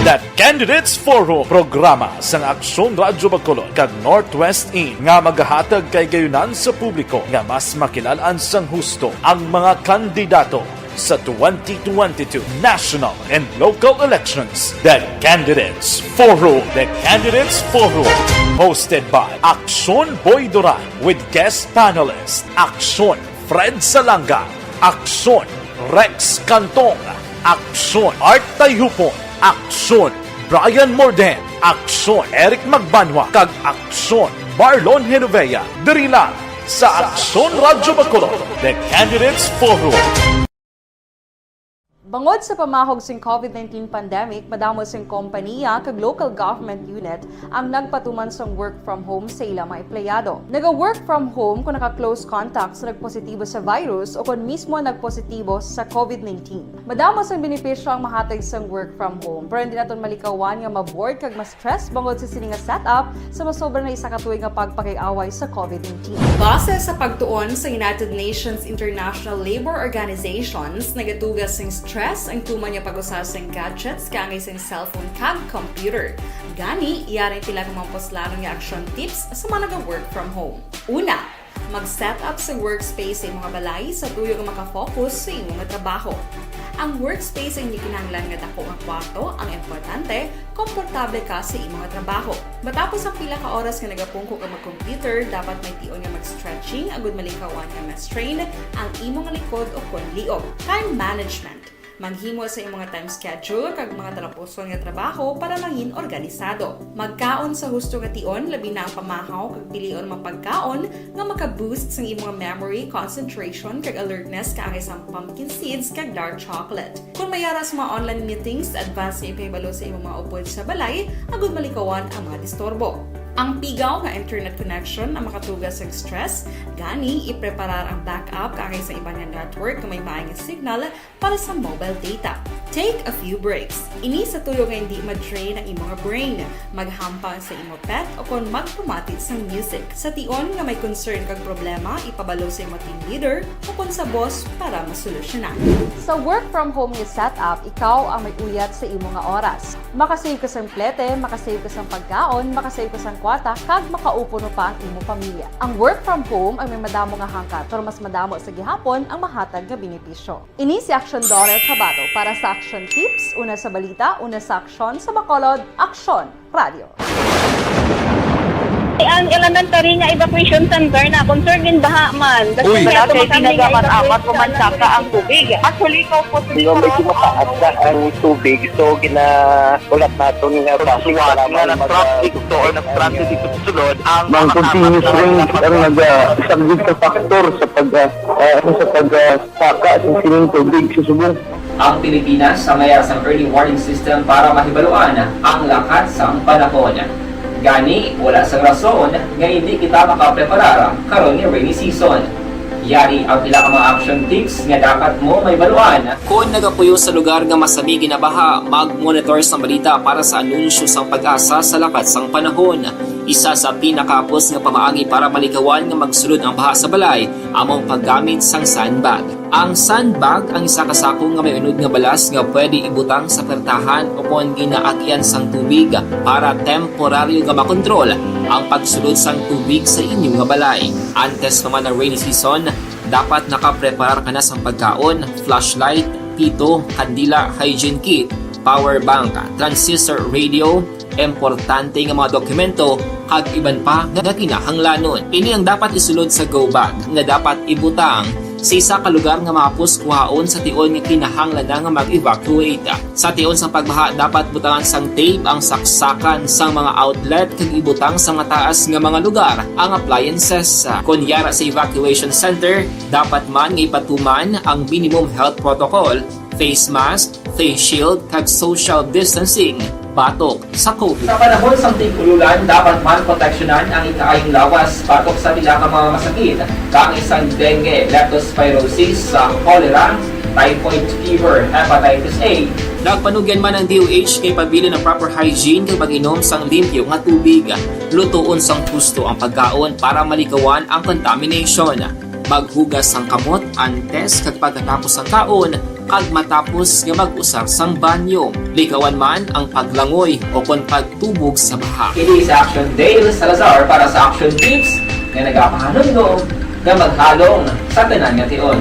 The Candidates Forum, programa sang Aksyon Radyo Bacolod kag Northwest Inn nga magahatag kahigayonan sa publiko nga mas makilal-an sang husto ang mga kandidato sa twenty twenty-two national and local elections. The Candidates Forum. The Candidates Forum, hosted by Aksyon Boy Duran with guest panelist Aksyon Fred Salanga, Aksyon Rex Cantong, Aksyon Art Tayhupon, Aksyon Brian Morden, Aksyon Eric Magbanwa, kag Aksyon Marlon Genovea, diri lang sa Aksyon Radyo Bacolod, The Candidates Forum. Bangod sa pamahog sing covid nineteen pandemic, madamo sing kompaniya kag local government unit ang nagpatuman sang work from home sa ila mga empleyado. Naga-work from home kon naka-close contact sa nagpositibo sa virus o kon mismo nagpositibo sa covid nineteen. Madamo sang benepisyo ang mahatag sang work from home, pero hindi naton malikawan nga ma-bored kag ma-stress bangod sa sini nga setup sa masobra na isa ka tuig nga pagpakig-away sa covid nineteen. Base sa pagtuon sa United Nations International Labour Organizations, nagatuga sing stress ang tuman nga pag-usa sing gadgets kaangay sing cellphone kag computer. Gani, yari ang pila ka mga puslanon nga action tips sa mga naga-work from home. Una, mag-set up sa workspace sa imong balay sa tuyo nga maka-focus sa imong trabaho. Ang workspace ang hindi kinahanglan nga dako nga kwarto, ang importante, komportable ka sa imong trabaho. Matapos ang pila ka oras nga nagapungko ka mag-computer, dapat may tion nga mag-stretching agud malikawan nga ma-strain ang imong likod o kon liog. Time management. Maghimo sa imong time schedule kag mga talapuson nga trabaho para mangin organisado. Magkaon sa husto nga tion, labi na ang pamahaw kag pilion ang mga pagkaon nga maka-boost sang imong memory, concentration, kag alertness kaangay sang pumpkin seeds kag dark chocolate. Kon may ara sa mga online meetings, advance nga ipahibalo sa imong mga upod sa balay agud malikawan ang mga disturbo. Ang pigaw nga internet connection ang makatuga sang stress, gani ipreparar ang backup kaangay sa iban nga network nga may maay nga signal para sa mobile data. Take a few breaks. Ini sa tuyo nga hindi ma-drain ang imo nga brain. Maghampang sa imo pet o kon magpamati sang music. Sa tion nga may concern kag problema, ipabalo sa imo team leader o kon sa boss para masolusyonan. Sa work from home nga setup, ikaw ang may uyat sa imo nga oras. Makasave ka sang plete, makasave ka sang pagkaon, makasave ka sang kwarta, kag makaupo no pa ang imo pamilya. Ang work from home ang may madamo nga hangkat, pero mas madamo sa gihapon ang mahatag nga benepisyo. Ini si Action Daughter Kabato para sa Action Tips, una sa balita, una sa aksyon, sa Bacolod, Aksyon Radio. Ang elementary nga evacuation center na concern gin baha man. Uy, wala kay pinagamat-amat ko man saka ang tubig. Actually, ko po Yung medyo mataas na ang tubig, so ginaulat naton nga traffic nga para na mag- traffic to or nag-traffic dito sa sulod ang Bang continuous rain ang nag-, ah, isang big factor sa pag, ah, ah, ano, sa pag, ah, saka sa sining tubig sa subong. Ang Pilipinas ang may sang early warning system para mahibaluan ang lakat sang panahon. Gani, wala sang rason nga hindi kita makapreparar karon nga rainy season. Yari ang pila ka mga action tips nga dapat mo mahibaluan. Kon nagapuyo sa lugar nga masami ginabaha, mag-monitor sang balita para sa anunsyo sang PAGASA sa lakat sang panahon. Isa sa pinakahapos nga pamaagi para malikawan nga magsulod ang baha sa balay amo ang paggamit sang sandbag. Ang sandbag ang isa ka sako nga may unod nga balas nga pwede ibutang sa pertahan o kon ginaagian sang tubig para temporaryo nga makontrol ang pagsulod sang tubig sa inyo nga balay. Antes pa man ang rainy season, dapat nakapreparar ka na sang pagkaon, flashlight, pito, kandila, hygiene kit, power bank, transistor radio, importante nga mga dokumento, kag iban pa nga kinahanglanon. Ini ang dapat isulod sa go bag nga dapat ibutang sa isa ka lugar nga mahapos kuhaon sa tion nga kinahanglan na nga mag-evacuate. Sa tion sang pagbaha, dapat butangan sang tape ang saksakan sang mga outlet kag ibutang sa mataas nga mga lugar ang appliances. Kon yara sa evacuation center, dapat man nga ipatuman ang minimum health protocol, face mask, face shield, kag social distancing batok sa COVID. Sa panahon sang tig-ululan, dapat man proteksyonan ang ikaayong lawas batok sa pila ka mga masakit, kaangay sang dengue, leptospirosis, sa cholera, typhoid fever, hepatitis A. Nagpanugyan man ang D O H nga ipabilin ang proper hygiene kag pag-inom sang limpyo nga tubig. Lutoon sang husto ang pagkaon para malikawan ang contamination. Maghugas sang kamot antes kag pagkatapos sang kaon kag matapos nga mag-usar sang banyo. Likawan man ang paglangoy o kon pagtubog sa baha. Ini si Action Dale Salazar para sa Action Tips nga nagapahanumdom nga maghalong sa tanan nga tion.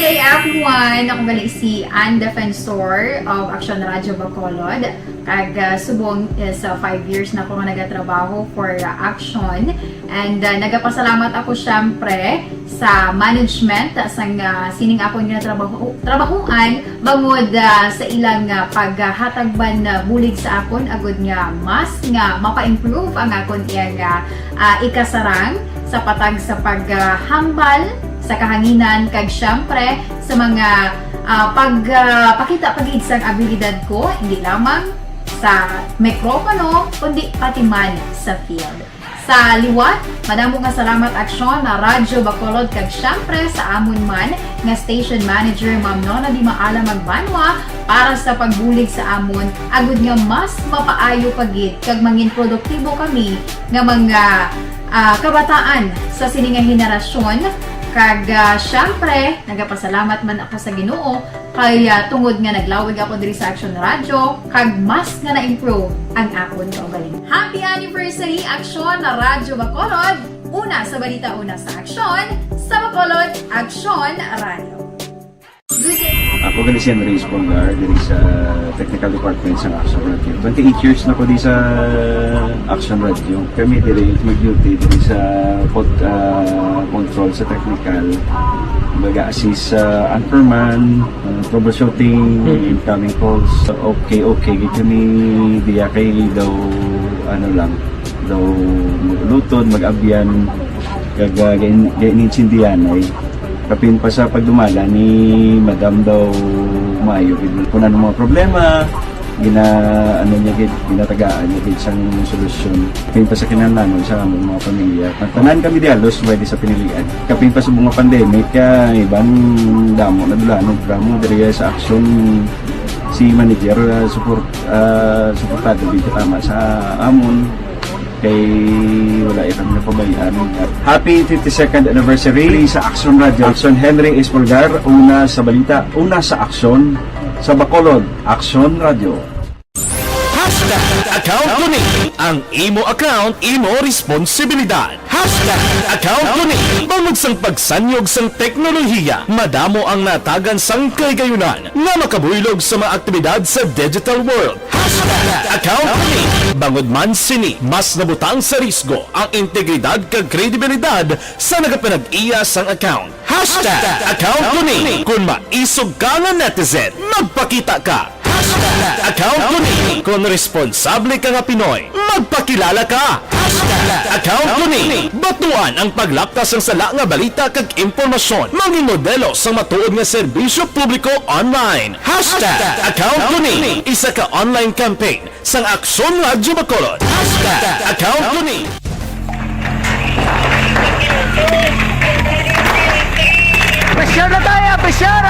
Good day, everyone. Ako gali si Ann Defensor of Action Radio Bacolod. Kag, ah, subong is, ah, five years na ko nga nagatrabaho for, ah, Action. And, ah, nagapasalamat ako, syempre, sa management, ah, sang, ah, sining akon nga trabaho, trabahoan, bangod, ah, sa ilang, ah, paghatag man, ah, bulig sa akon, agud nga mas nga mapa-improve ang akon iyang, ah, ah, ikasarang sa patag sa paghambal sa kahanginan, kag, syempre, sa mga, ah, pag, ah, pakita pa gid sang abilidad ko, hindi lamang sa mikropono, kundi pati man sa field. Sa liwat, madamo nga salamat, Aksyon, na Radyo Bacolod, kag, syempre, sa amon man nga station manager, Ma'am Nona Di Maala Magbanwa, para sa pagbulig sa amon, agud nga mas mapaayo pa gid kag mangin produktibo kami nga mga, ah, kabataan sa sini nga henerasyon. Kag, ah, syempre, nagapasalamat man ako sa Ginoo kay, ah, tungod nga naglawig ako diri sa Action Radio, kag mas nga na-improve ang akon kaugalingon. Happy anniversary, Action Radyo Bacolod! Una sa balita, una sa aksyon, sa Bacolod, Action Radio. Good day. Ako gali si Andres Polgar, diri sa technical department sa Action Radio. Twenty-eight years na ko di sa Action Radio. Kami diri mag-duty diri sa pod-, ah, control sa technical. Baga assist sa anchorman, ah, troubleshooting, incoming calls. Okay, okay. Gid kami diya kay daw, ano lang, daw mag-ulutod, mag-abyan, kag, ah, gain-, gainintindihan ay. Kapin pa sa pagdumala ni Madam daw maayo gid. Kung ano mga problema, Gina-, ano niya gid, ginatagaan niya gid sang solusyon. Kapin pa sa kinahanglanon sa among mga pamilya. Nagtanan kami di halos pwede sa pinilian. Kapin pa sa mga pandemic, kay iban damo na dulanon, programa diri sa Action, si manager, ah, support, ah, suportado gid tama sa amon. Kay wala kami napabayaan. Happy fifty-second anniversary sa Action Radio. Action Henry Espolgar, una sa balita, una sa aksyon, sa Bacolod, Action Radio. Hashtag account ko ni. Ang imo account, imo responsibilidad. Hashtag account ko ni. Bangod sang pagsanyog sang teknolohiya, madamo ang natagan sang kahigayunan nga makabuylog sa mga aktibidad sa digital world. Hashtag account ko ni. Bangod man sini, mas nabutang sa risgo ang integridad kag kredibilidad sa nagapanag-iya sang account. Hashtag account ko ni. Kung maisog ka nga netizen, magpakita ka. Hashtag account ko ni. Kung responsable ka nga Pinoy, magpakilala ka. Hashtag account ko ni. Batuan ang paglapkas sang sala nga balita kag impormasyon. Mangin modelo sang matuod nga serbisyo publiko online. Hashtag account ko ni. Isa ka online campaign sang Aksyon Radyo Bacolod. Hashtag account ko ni. Pressure na tayo! Pressure!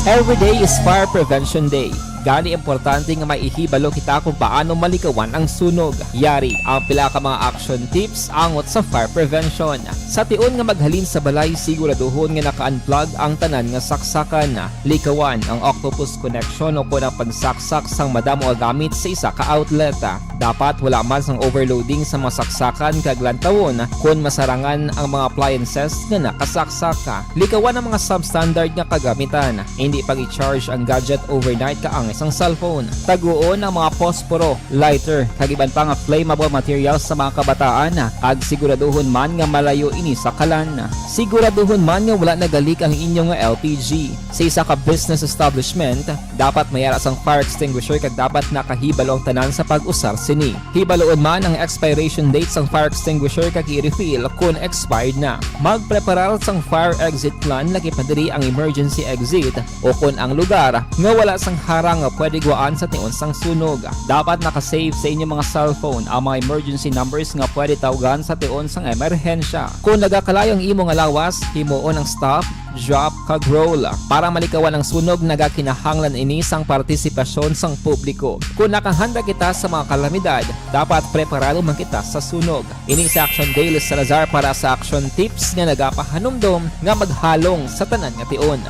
Every day is Fire Prevention Day. Gani importante nga maihibalo kita kung paano malikawan ang sunog. Yari ang pila ka mga action tips angot sa fire prevention. Sa tion nga maghalin sa balay, siguraduhon nga naka-unplug ang tanan nga saksakan. Likawan ang octopus connection o kon ang pagsaksak sang madamo nga gamit sa isa ka outlet. Dapat wala man sang overloading sa mga saksakan kag lantawon kon masarangan ang mga appliances nga nakasaksak. Likawan ang mga substandard nga kagamitan. Indi pag-i-charge ang gadget overnight kaangay sang cellphone. Taguon ang mga posporo, lighter, kag iban pa nga flammable materials sa mga kabataan, kag siguraduhon man nga malayo ini sa kalan. Siguraduhon man nga wala nagalik ang inyo nga L P G. Sa isa ka business establishment, dapat may ara sang fire extinguisher kag dapat nakahibalo ang tanan sa pag-usar sini. Hibaloon man ang expiration date sang fire extinguisher kag i-refill kon expired na. Magpreparar sang fire exit plan, lakip na diri ang emergency exit o kon ang lugar nga wala sang harang nga pwede guwaan sa tion sang sunog. Dapat naka-save sa inyo mga cellphone ang mga emergency numbers nga pwede tawgan sa tion sang emerhensya. Kon nagakalayo ang imo nga lawas, himuon ang stop, drop, kag roll. Para malikawan ang sunog, nagakinahanglan ini sang partisipasyon sang publiko. Kon nakahanda kita sa mga kalamidad, dapat preparado man kita sa sunog. Ini si Action Daily Salazar para sa Action Tips nga nagapahanumdom nga maghalong sa tanan nga tion.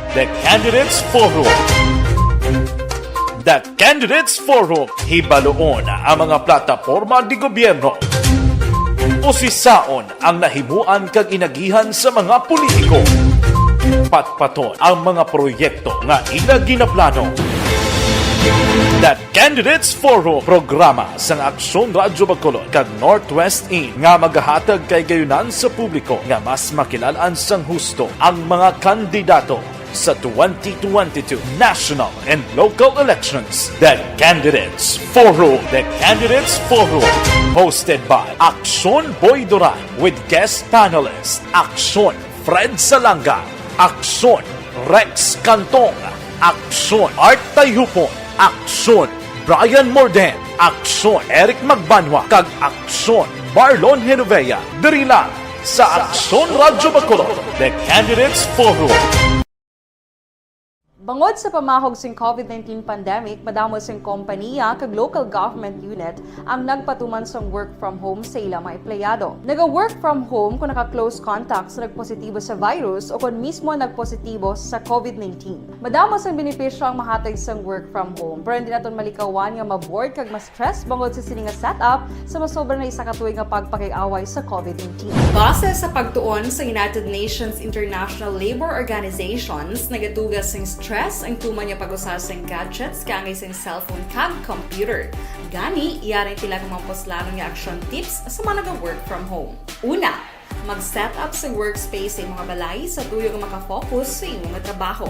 The Candidates Forum. The Candidates Forum. Hibaloon ang mga plataporma de gobyerno. Usisaon ang nahimuan kag inagihan sa mga politiko. Patpaton ang mga proyekto nga ila ginaplano. The Candidates Forum, programa sang Aksyon Radyo Bacolod kag Northwest In, nga magahatag kahigayunan sa publiko nga mas makilal-an sang husto ang mga kandidato sa twenty twenty-two national and local elections. The Candidates Forum. The Candidates Forum. Hosted by Aksyon Boy Duran with guest panelist Aksyon Fred Salanga, Aksyon Rex Cantong, Aksyon Art Tayhupon, Aksyon Brian Morden, Aksyon Eric Magbanwa, kag Aksyon Marlon Genovea. Diri lang sa Aksyon Radyo Bacolod, The Candidates Forum. Bangod sa pamahog sing COVID nineteen pandemic, madamo sing kompaniya kag local government unit ang nagpatuman sang work from home sa ila mga empleyado. Naga-work from home kung naka-close contact sa nagpositibo sa virus o kon mismo nagpositibo sa COVID nineteen. Madamo sang benepisyo ang mahatag sang work from home, pero hindi naton malikawan nga ma-bored kag ma-stress bangod sa sini nga setup sa masobra na isa ka tuig nga pagpakig-away sa COVID nineteen. Base sa pagtuon sa United Nations International Labour Organizations, nagaduga sing stress Ang tuman nga pag-usar sang gadgets kaangay sang cellphone kag computer. Gani, yari tila nga mga puslanon nga action tips sa mga naga-work from home. Una, mag-set up sa workspace sa imong balay sa tuyo nga makafocus sa imong trabaho.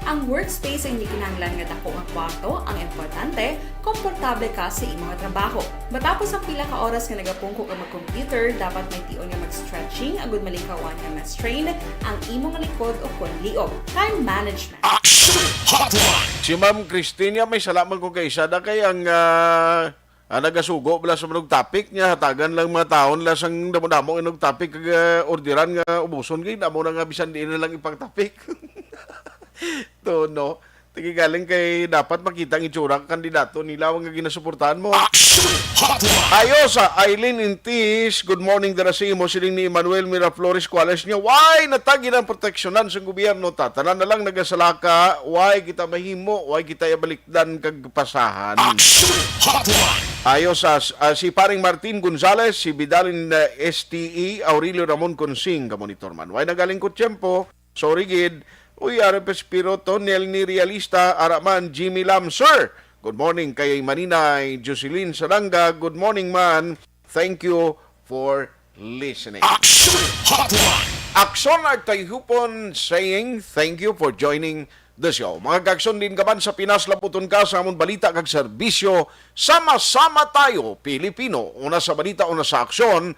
Ang workspace ay hindi kinahanglan nga dako nga kwarto, ang importante, komportable ka sa imong trabaho. Matapos ang pila ka oras nga nagapungko ka mag-computer, dapat may tion nga mag-stretching agud malikawan nga ma-strain ang imong likod o kon liog. Time management. Action Hotline! Si Ma'am Christine, may sala man ko kay isa na kay ang, ah, ah, nagasugo bala sa manog topic niya, hatagan lang mga taon lang sang damo-damo inog topic kag, ah, orderan nga ubuson kay damo na nga bisan diin na lang ipang topic. To, no? Tigi galing kay dapat makita ang itsura ka kandidato nila nga ginasuportahan mo. Action Hotline! Ayo sa Eileen Intis, good morning dira sa imo, siling ni Emmanuel Miraflores Cuales niya, why natagi ng proteksyonan sa gobyerno ta? Tanan na lang nagasalaka, why kita mahimo, why kita ibalikdan kag pasahan? Action Hotline! Ayo sa, ah, si Paring Martin Gonzales, si Bidalin, ah, S T E, Aurelio Ramon Consing, ka monitor man. Why nagaling ko tiyempo? Sorry gid. Uy, R F S Piroto, Nelny Realista, ara man, Jimmy Lam, sir. Good morning kay Maninay Jocelyn Salanga. Good morning man. Thank you for listening. Action Hotline! Action Agtayhupon saying thank you for joining the show. Mga kaaksyon, diin ka man sa Pinas, laputon ka sa amon balita kag serbisyo. Sama-sama tayo, Pilipino. Una sa balita, una sa aksyon.